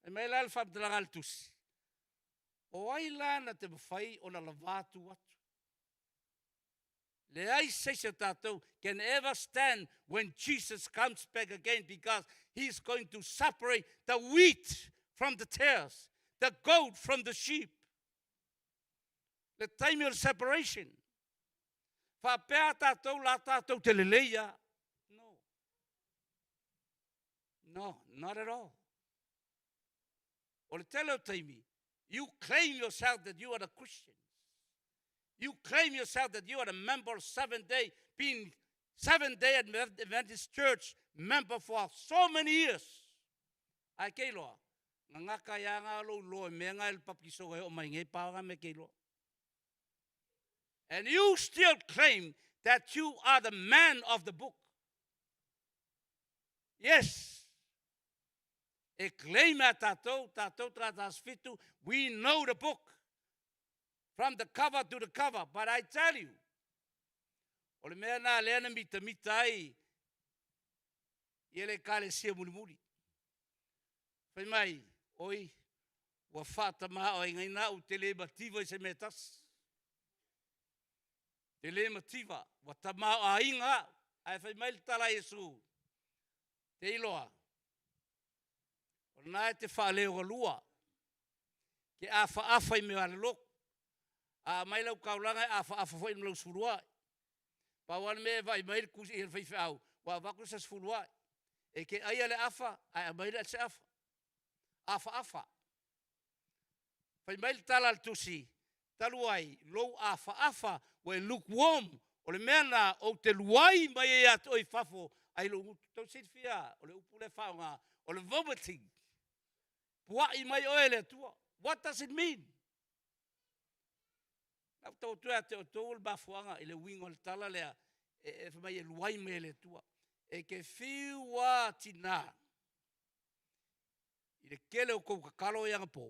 [SPEAKER 1] Fai mai la le faamatalaga a le Tusi, o ai la na te mafai ona lava tu atu? Leai se isi o tatou can ever stand when Jesus comes back again, because he's going to separate the wheat from the tares, the goat from the sheep. Le taimi o le separation. Faapea tatou la tatou te lelei lava. No. No, not at all. O le tele o taimi, you claim yourself that you are the Christian. You claim yourself that you are a member of Seventh Day, been Seventh Day Adventist Church member for so many years. Ae ke iloa, gagata ia ngā lou loa i mea ngā e le papikisoga e o mai nei pao ngā mea ke iloa. And you still claim that you are the man of the book. Yes. E claim a tātou, tātou tagata asifitu, we know the book. From the cover to the cover. But I tell you, o le mea nā lea na mitamita ai ia le ekalesia mulimuli. Fai mai, oi, ua faatamāoaigaina au te le mativa i se mea e tasi. Te le mativa, ua tamaoaiga au. Ae fai mai le tala a Iesu, te iloa, o lena e te faaleogalua, ke afaafa i mea a le lotu, a aumai lau taulaga e afaafa foi ma lau sefuluai. Pau lava le mea e vaai mai le faifeau, ua avatu se sefuluai. E te aia le afa, ae aumai se afa. Afaafa. Fai mai le tala a le Tusi, talu ai lou afaafa ua e lukewarm, o le mea lena ou te luai mai ai ia te oe i fafo ai lou gutu. Tou silafia, o le upu lea e faaaoga, o le vomiting. Puai mai oe e le Atua. What does it mean? Na ou tau atu ia te outou o le mafuaaga i le uiga o le tala lea, E fai mai e luai mai e le Atua. E te fiu lava tinā i le tele o tou tatalo i anapo.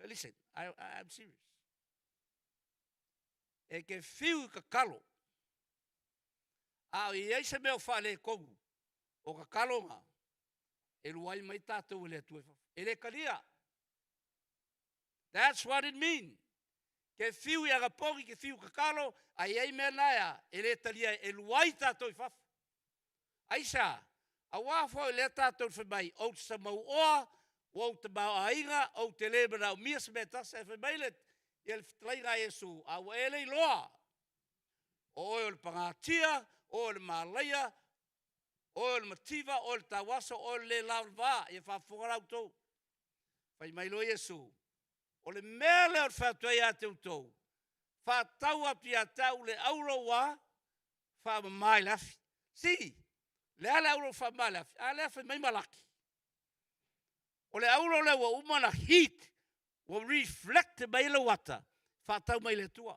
[SPEAKER 1] Listen, I'm serious. E te fiu i tatalo, a o i ai se mea o faaletonu, o tatalo na, e luai mai tatou e le Atua i fafo. E le talia. That's what it means. Ke fiu i anapogi, ke fiu tatalo, a i ai mea na ea, e le talia, e luai tatou i fafo. Aisea? Aua foi lea tatou te fai mai, ou te samauoa, ua ou tamaoaiga, ou te le manaomia se mea e tasi, ae fai mai le, ia le fetalaiga a Iesu, a ua e le iloa, o oe o le pagatia, o oe o le malaia, o oe o le mativa, o oe o le tauaso, o oe o le le lavalava. Ia faafofoga la outou. Fai mai loa Iesu, o le mea lea ou te fai atu ai ia te outou, faatau atu ia te au le auro ua faamama i le afi. See, le a le auro ua faamama i le afi? A lea fai mai Malaki, o le auro lea ua uma ona heat, ua reflect mai lou ata, faatau mai i le Atua.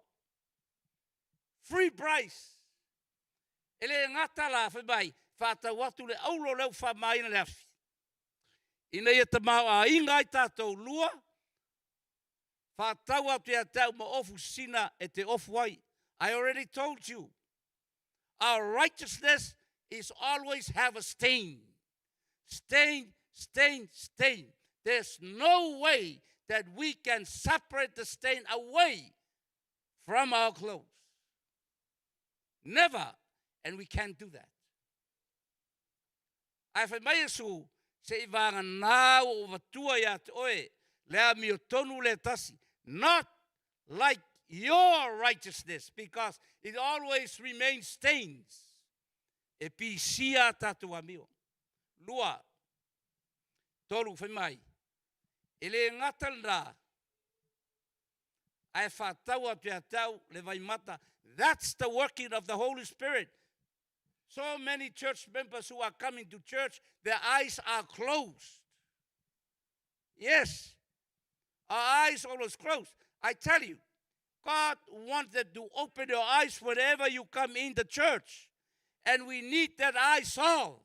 [SPEAKER 1] Free price. E le gata la, fai mai, faatau atu le auro lea ua faamamaina i le afi, ina ia tamaoaiga ai tatou lua, faatau atu ia te au ma ofu sisina e te ofu ai. I already told you, our righteousness is always have a stain. Stain, stain, stain. There's no way that we can separate the stain away from our clothes. Never. And we can't do that. Ae fai mai Iesu, se i vagana ua ou avatua ia te oe le amiotonu le tasi, not like your righteousness, because it always remains stains. E pisia a tatou amio. Lua, tolu, fai mai, e le gata lena, ae faatau atu ia te au le vaimata. That's the working of the Holy Spirit. So many church members who are coming to church, their eyes are closed. Yes, our eyes always closed. I tell you, God wanted to open your eyes whenever you come in the church. And we need that eye salve.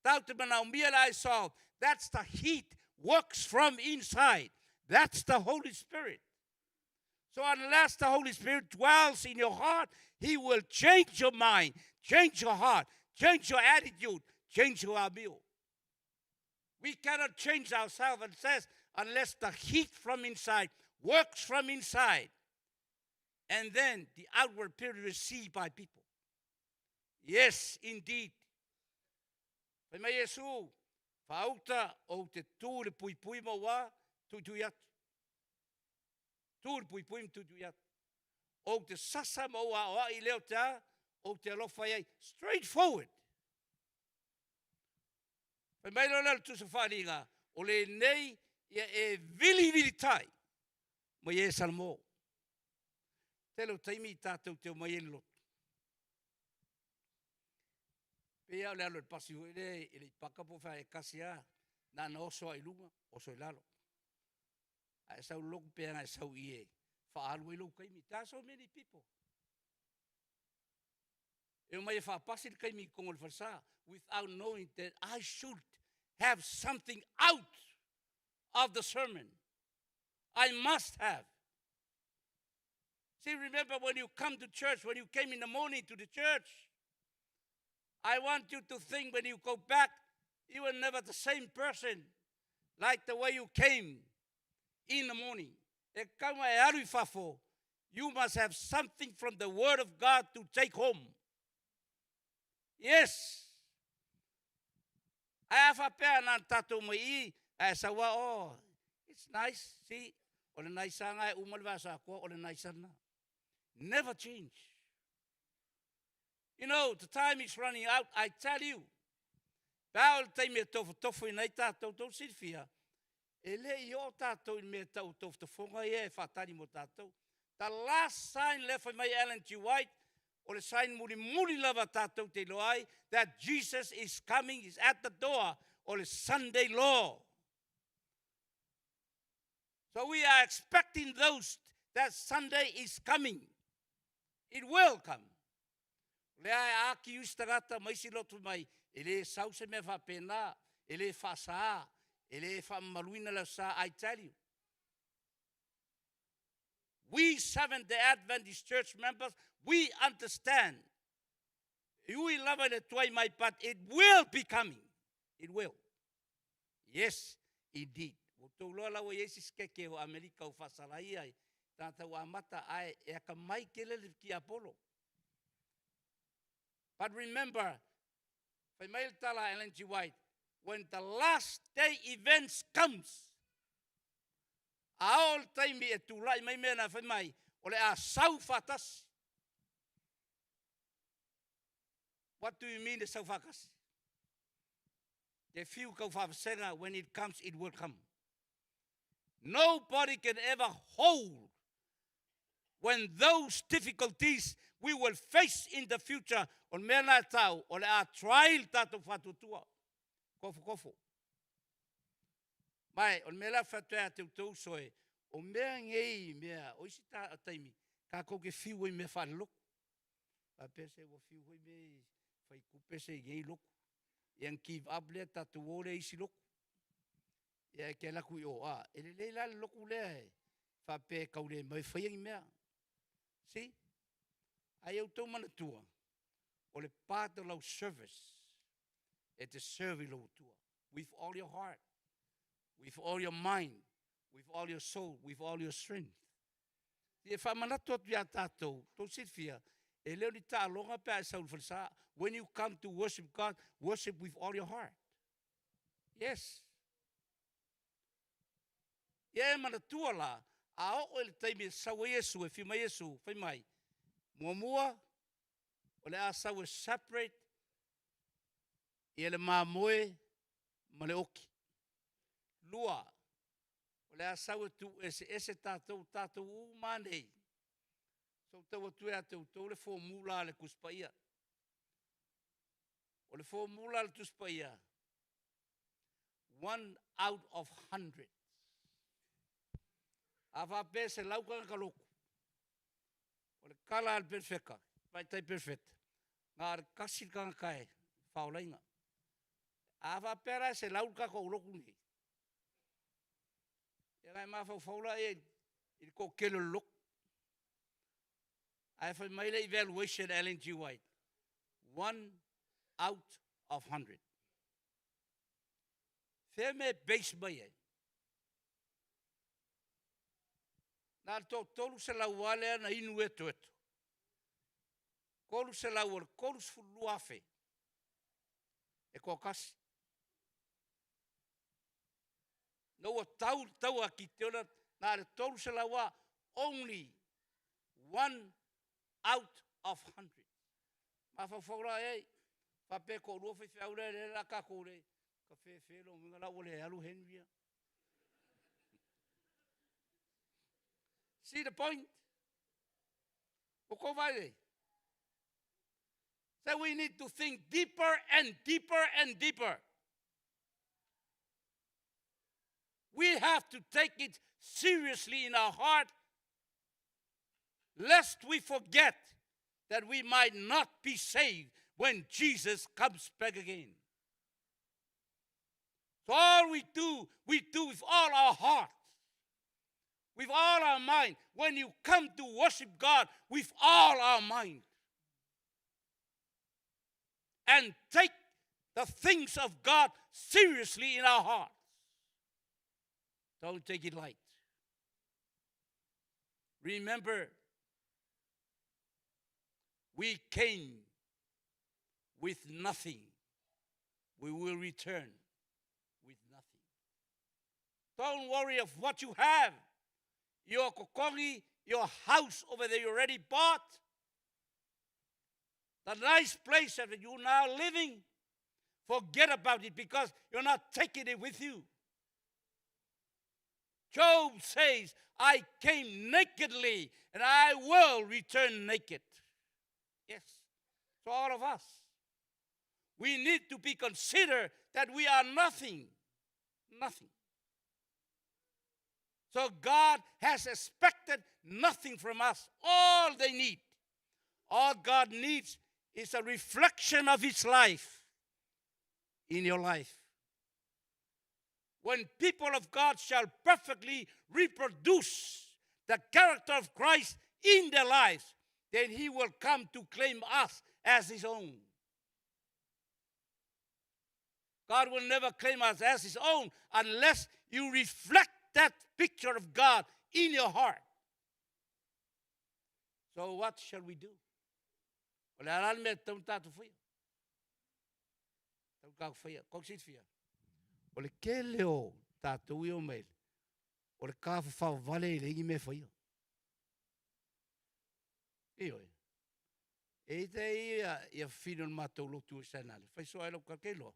[SPEAKER 1] Tatou te manaomia le eye salve. That's the heat works from inside. That's the Holy Spirit. So unless the Holy Spirit dwells in your heart, He will change your mind, change your heart, change your attitude, change your amio. We cannot change ourselves and says unless the heat from inside works from inside. And then the outward appearance is seen by people. Yes, indeed. Fai mai Iesu, faauta ou te tu i le puipui ma ua tuitui atu. Tu i le puipui ma tuitui atu. Ou te sasa ma ou aoai i lea o te a, ou te alofa i ai. Straight forward. Fai mai loa lea o le Tusi Faaaliga, o lenei ia e vilivilitai mai e Salamo. Tele o taimi tatou te omai ai i le lotu. Pei lava o le alu a le pasi foi lea i Aleipata po o fea e tasi lava, na ona oso lava i luga, oso i lalo. A e sau i le lotu pei lava ona e sau i i e faaalu ai lou taimi. There are so many people. E omai e faapasi le taimi i totonu o le falesa without knowing that I should have something out of the sermon. I must have. See, remember when you come to church, when you came in the morning to the church, I want you to think when you go back, you are never the same person like the way you came in the morning. E tatau ona e alu i fafo, you must have something from the word of God to take home. Yes. Ae a faapea na ona tatou mai i i, ae sau lava, oh, it's nice, see, o le nice lava lena e uma le vaiaso atoa, o le nice lava lena. Never change. You know, the time is running out, I tell you. Pe a oo i le taimi e tofotofoina ai tatou, tou silafia, e le i oo tatou i le mea e tau o tofotofoga ia e faatali mo tatou. The last sign lea fai mai Ellen G. White, o le sign mulimuli lava tatou te iloa ai that Jesus is coming, is at the door, o le Sunday law. So we are expecting those that Sunday is coming. It will come. O lea e argue isi tagata ma isi lotu mai, e le sau se mea faapena, e le faasaā, e le faamamaluina le Aso Sa. I tell you, we Seventh-day Adventist Church members, we understand. E ui lava i le tuai mai, but it will be coming. It will. Yes, indeed. Ua outou iloa la ua i ai se sikeke o Amerika ua faasalaia i tagata ua amata, ae e akamai tele le tiapolo. But remember, fai mai le tala a Ellen G. White, when the last day events comes, a oo le taimi e tulai mai mea na fai mai, o le a sau faatasi. What do you mean e sau faatasi? Te fiu tau faavasega, when it comes, it will come. Nobody can ever hold when those difficulties we will face in the future. O le mea lena e tau, o le a try le tatou faatuatua. Kofokofo. Ma o le mea la fai atu ai ia te outou uso e, o mea nei mea, o isi taimi, tatou te fiu ai i mea faalelotu. Faapea se ua fiu foi mea e fai tupe se i nei lotu. Ia ona give up lea, tatou o lea i isi lotu. Ia e te alu atu i o, a, e lelei la le lotu lea e faapea e tau le mau e faia ni mea. See? Ae ia outou manatua, o le part o lau service, e te serve i lou Atua with all your heart, with all your mind, with all your soul, with all your strength. Ia faamanatu atu ia tatou, tou silafia, e le o ni taaloga pe a e sau i le falesa. When you come to worship God, worship with all your heart. Yes. Ia e manatua la, a oo i le taimi e sau ai Iesu, e afio mai Iesu, fai mai, muamua, o le a sau e separate ia le mamoe ma le oti. Lua, o le a sau e tuueseese tatou, tatou uma lava nei. Se i ou tau atu ia te outou le formula a le Tusi Paia. O le formula a le Tusi Paia, 1 out of 100. A faapea e 100 tagata lotu, o le tala a le perofeta, tamaitai perofeta, na o le tasi le tagata e faolaina. A faapea la e 100 le tatou lotu lenei, ia ona e mafaufau lea i le toatele o le lotu. Ae fai mai le evaluation a Ellen G. White, 1 out of 100. Fea mea e base mai ai? Na o le toatolu selau lava lea na inu etoeto, 300 o le 32,000 e toatasi. Ina ua tau le taua a Kitiona, na o le 300 lava, only 1 out of 100. Mafaufau la i ai, faapea e toalua faifeau lea o le a tatou le tafefe, lona uiga la ua le alu Henry ia. See the point? Ua tou vaai i ai? So we need to think deeper and deeper and deeper. We have to take it seriously in our heart, lest we forget that we might not be saved when Jesus comes back again. So all we do, we do with all our heart, with all our mind. When you come to worship God with all our mind, and take the things of God seriously in our hearts. Don't take it light. Remember, we came with nothing. We will return with nothing. Don't worry of what you have. Your kokongi, your house over there you already bought. The nice place that you're now living. Forget about it because you're not taking it with you. Job says, I came nakedly and I will return naked. Yes, to all of us. We need to be considered that we are nothing. Nothing. So God has expected nothing from us. All they need, all God needs It's a reflection of His life in your life. When people of God shall perfectly reproduce the character of Christ in their lives, then He will come to claim us as His own. God will never claim us as His own unless you reflect that picture of God in your heart. So what shall we do? O le a la le mea tatau ona tatou faia? Tatau ona tatou faia. Kou silafia, o le tele o tatou ia o mai, o le tafafao vale e leai ni mea e faia. Ioe. E i ai ia fafine o le matou lotu i Sainale, fai soa ai lau tala, ke iloa.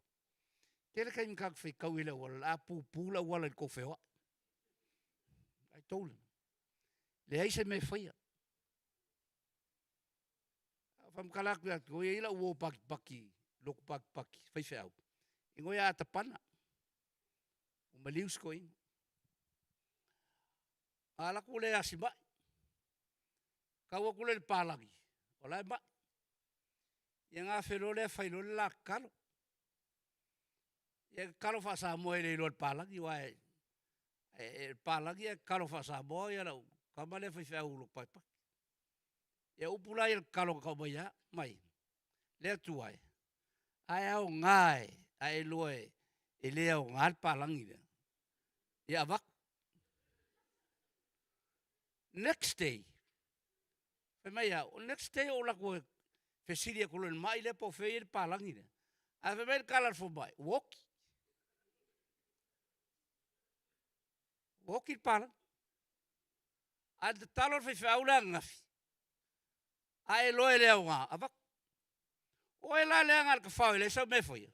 [SPEAKER 1] Tele taimi tatou te faitau i le auala, o le a pupu le auala i le tou feoai. I told him. Leai se mea e faia. Faamatala atu ia te oe, e i ai lau uo patipati, lotu patipati, faifeau, igoa ia Atapana, ua maliu si toeaina. Ona alu atu lea e asi mai, tau atu lea i le palagi, o la e mai. Ia ona afe loa lea fai loa le la tatalo. Ia e tatalo faa-Samoa e le iloa e le palagi aua o le palagi e tatalo faa-Samoa lau tama lea faifeau lotu patipati. Ia o upu la ia o le tatalo na tau mai ia, mai, le Atua e, a e aoga e, a e iloa e le aoga le palagi lea, ia avatu. Next day, fai mai au, o le next day ou alu atu e fesili atu loa i le mai lea po o fea e i ai le palagi lea, ae fai mai le tala a le fomai, ua oti. Ua oti le palagi. Ae na tatalo le faifeau lea ananafi, a e iloa e le aoga, avatu. O oe la lea na o le tafao e leai sau mea e faia.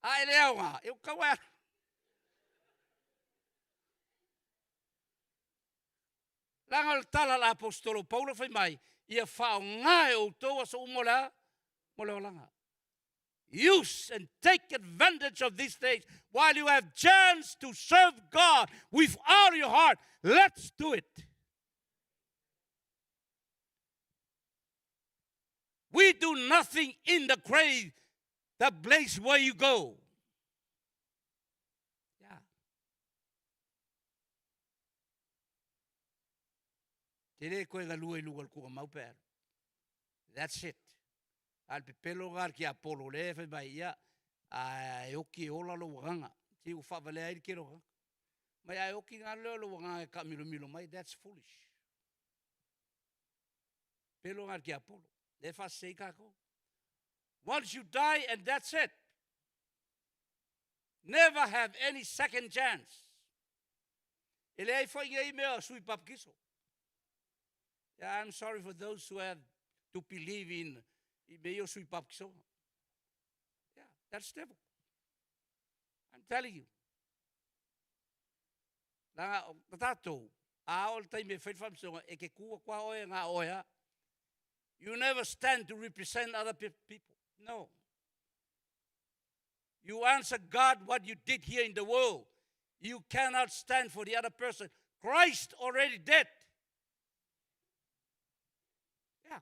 [SPEAKER 1] A e le aoga, ia ua tatau lava. Leaga o le tala a le Aposetolo o Paulo fai mai, ia faaaoga e outou aso uma o le a? O le olaga. Use and take advantage of these days while you have chance to serve God with all your heart. Let's do it. We do nothing in the grave, the place where you go. Yeah. Te le koe galue i luga o le tuugamau pe alu. That's it. A o le pepelo lena a le tiapolo lea e fai mai, ia, a e oti e ola lou agaga. Se ua faavalea ai le tele o tagata. Mai a e oti ona alu lea o lou agaga e taamilomilo mai, that's foolish. Pepelo lena a le tiapolo, lea e faasese ai tatou. Once you die and that's it. Never have any second chance. E leai foi nei mea o sui papatiso. Yeah, I'm sorry for those who have to believe in i mea ia o sui papatiso. Yeah, that's devil. I'm telling you. Leaga o tatou, a oo i le taimi e fai le faamasinoga, e te tu atu lava oe na o oe lava. You never stand to represent other people. No. You answer God what you did here in the world. You cannot stand for the other person. Christ already did. Yeah.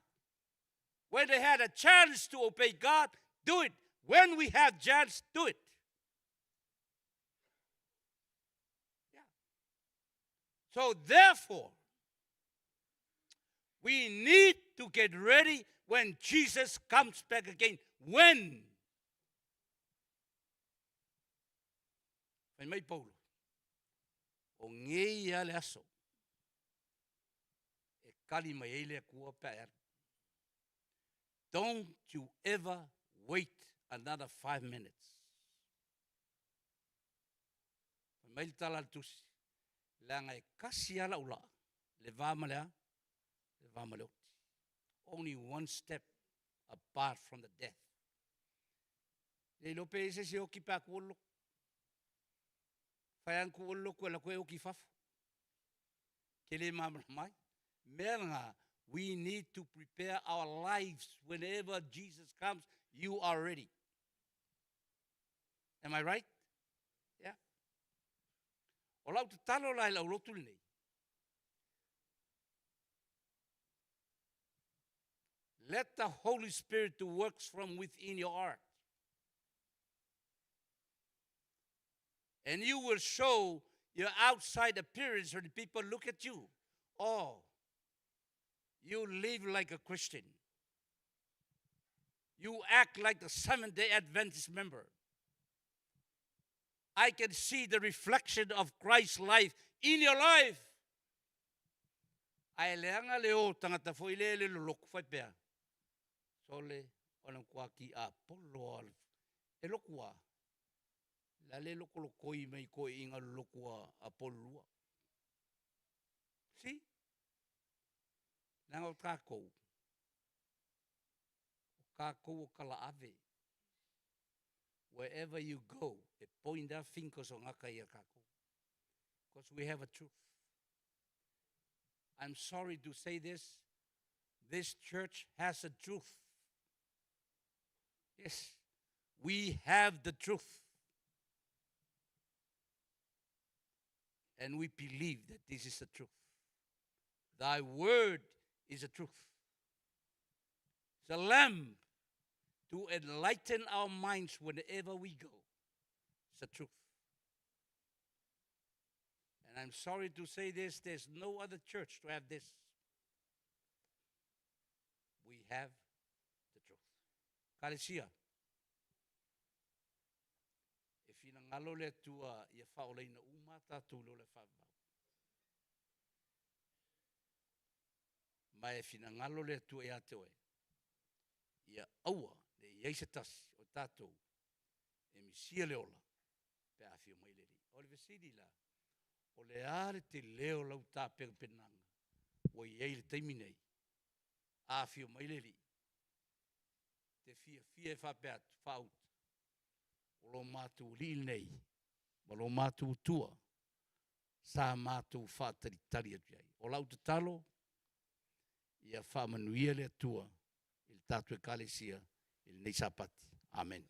[SPEAKER 1] When they had a chance to obey God, do it. When we have chance, do it. Yeah. So therefore, we need to get ready when Jesus comes back again. When? Fai mai Paulo, o nei lava le aso e kali mai ai le Atua pe a e alu. Don't you ever wait another 5 minutes. Fai mai le tala a le tusi, leaga e tasi lava lau laa, le va ma le a? Le va ma le oti. Only one step apart from the death. Le iloa pe i se isi e oti pe a tuua le lotu. Fai lava na tuua le lotu e alu atu ai oti i fafo. Ke le malamalama ai. Mea lena, we need to prepare our lives whenever Jesus comes, you are ready. Am I right? Yeah. O lau tatalo la i lau lotu lenei. Let the Holy Spirit to works from within your heart. And you will show your outside appearance when people look at you. Oh, you live like a Christian. You act like the Seventh-day Adventist member. I can see the reflection of Christ's life in your life. Ae leaga le o tagata foi lea le loloku faipea. Sole o le kwa ki a polo al. E loku a. La le loko lokoi mai ko inga loku a polo lua. Si? Nanga o kākou. O kākou o kala ave. Wherever you go, e point their fingers o ngaka ia kākou. Because we have a truth. I'm sorry to say this. This church has a truth. Yes, we have the truth. And we believe that this is the truth. Thy word is the truth. It's a lamp to enlighten our minds whenever we go. It's the truth. And I'm sorry to say this, there's no other church to have this. We have the truth. Kalesia, e whina ngalo le atua ia whaoleina uma tātou lo le whaavau. Ma e whina ngalo le atua ia te oe. Ia aua le iai se tasi o tātou e misia le ola pe a whio mai le li. O le vesili la, o le a le te leo lau tā penanga, ua iai le taimi nei, a whio mai le li, te fia fia e whapea atu, whauta, o lo mātou li nei, ma lo mātou tua, sa mātou whātaritari atu ai. O lau tatalo, ia whaamanuia le atua, i le tātou ekalesia, i lenei Sapati. Amen.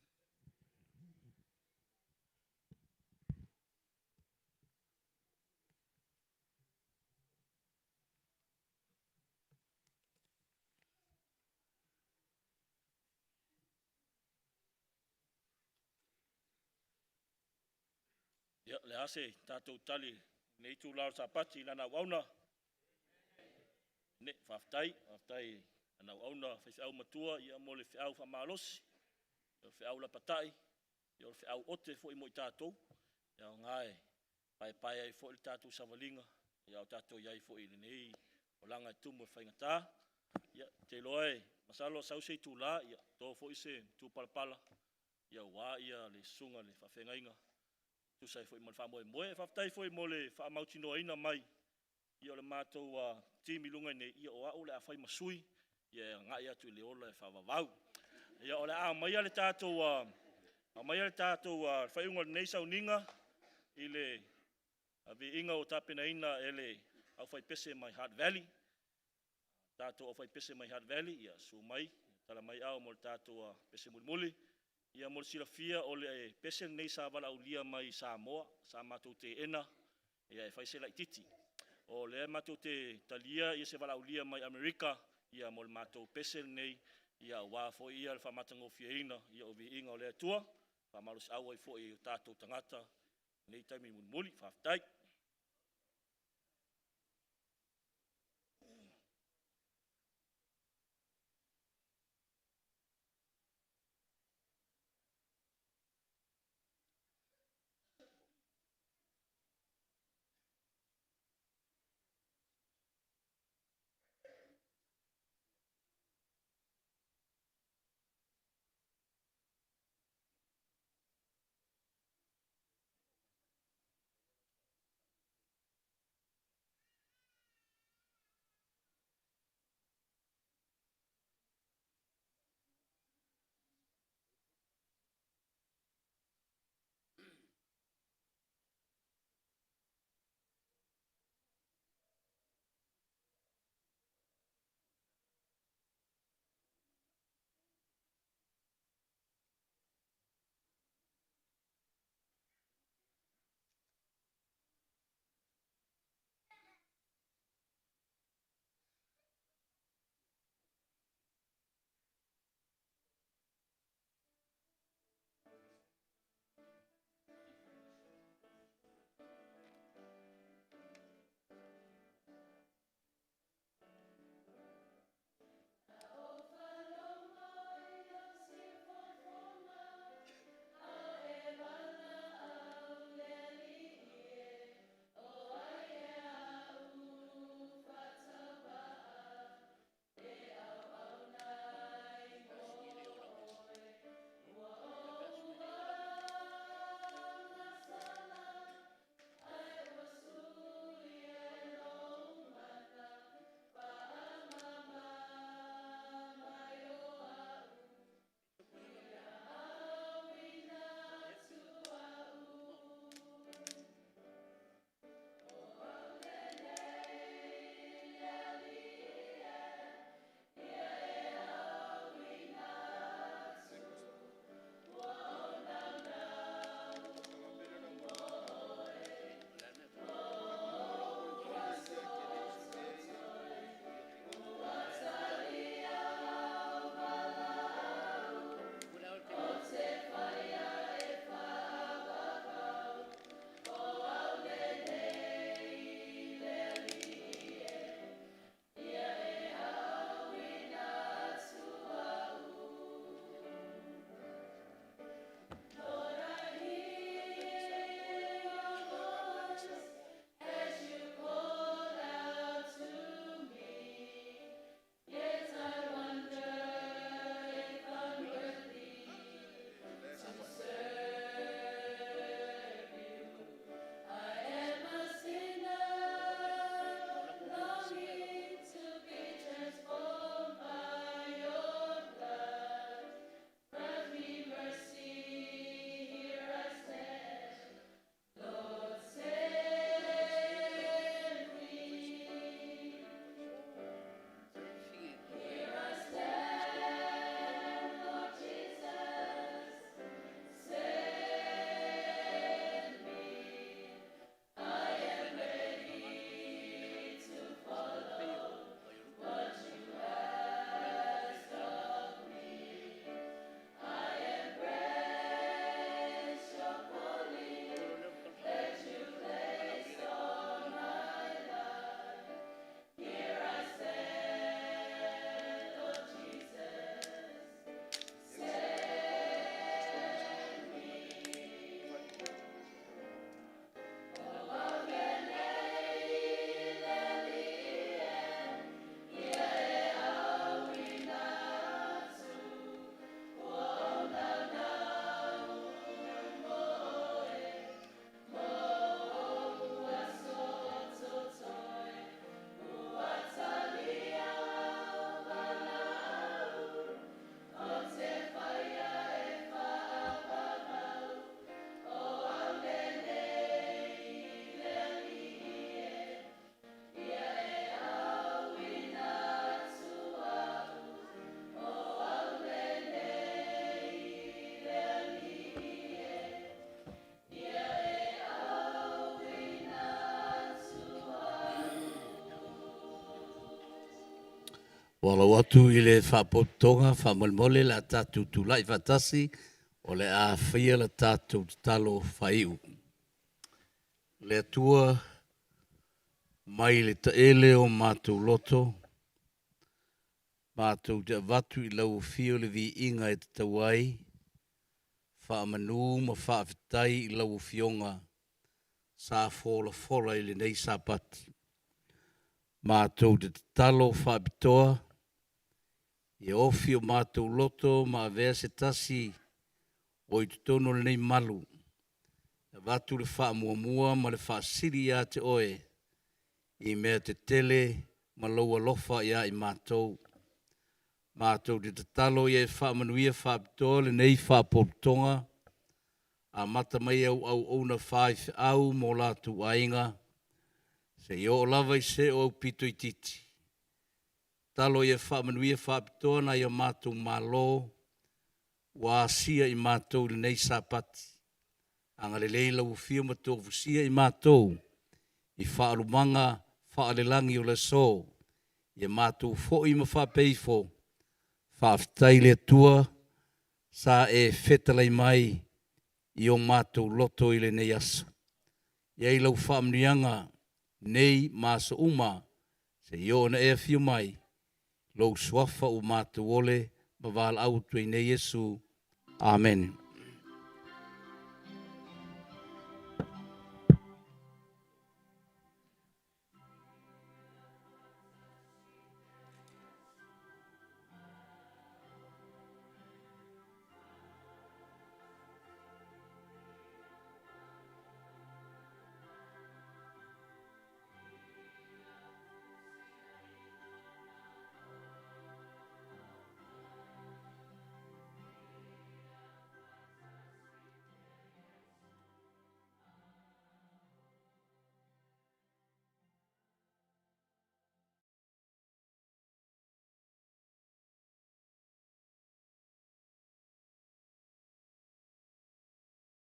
[SPEAKER 3] Ia, le ase tātou tali nei tū lao Sapati lana auauna. Ne, whaftai, whaftai ana auauna whaiwhiau matua ia mo le whiau whamalosi, o le whiau lapatai, ia o le whiau ote fo i mo i tātou. Ia o ngae, pai pai ai fo i le tātou savalinga, ia o tātou iai fo i le nei o langa e tumu e whaingata. Ia, te loa e, masalo sau se i tū la, ia, tō fo i se tū palapala, ia wā ia le sunga le whawhengainga. Tusa e foi mo le whamoe moe, whaftai foi mo le whaamautinoaina mai. Ia o le mātou a timi lunga nei, ia o au le a whai masui, ia ngai atu i le ola e whavavau. Ia o le a maia le tātou, a maia le tātou whaiunga nei sauninga, i le viinga o tapenaina e le au whai pese mai Heart Valley. Tātou au whai pese mai Heart Valley, ia su mai, tala mai au mo le tātou pese mulimuli. Ia mo le silafia o le pese nei sa wala aulia mai Samoa, sa mātou te ena, ia e whai se laititi. O le mātou te talia ia se wala aulia mai Amerika, ia mo le mātou pese nei, ia wā fo ia le whamatango fiaina, ia o viinga o le atua, whamalo se aua i fo i o tātou tangata, nei taimi mulimuli, whaftai.
[SPEAKER 1] Ua lau atu i le faapotopotoga faamolemole le a tatou tulai faatasi o le a faia le tatou tatalo faaiu. Le Atua mai le taele o matou loto, matou te avatu i lau afio le viiga e tatau ai, faamanu ma faafetai i lau Afioga sa folafola i lenei Sapati. Matou te tatalo faapitoa ia ofi o matou loto ma avea se tasi o i totonu o lenei malu, e avatu le faamuamua ma le faasili ia te oe i mea tetele ma lou alofa ia i matou. Matou te tatalo ia e faamanuia faapitoa lenei faapotopotoga, amata mai au auauna faifeau ma o latou aiga, seia oo lava i se o aupito itiiti. Tatalo ia faamanuia faapitoa nai o matou malo ua asia i matou i lenei Sapati. Agalelei lau Afio ma tofusia i matou i faalumaga faalelagi o le aso, ia matou foi ma faapea ifo, faafetai i le Atua sa e fetalai mai i o matou loto i lenei aso. I ai lau faamanuiaga nei ma aso uma, seia oo ina e afio mai, lou suafa ua matou ole ma valaau atu ai nei Iesu. Amene.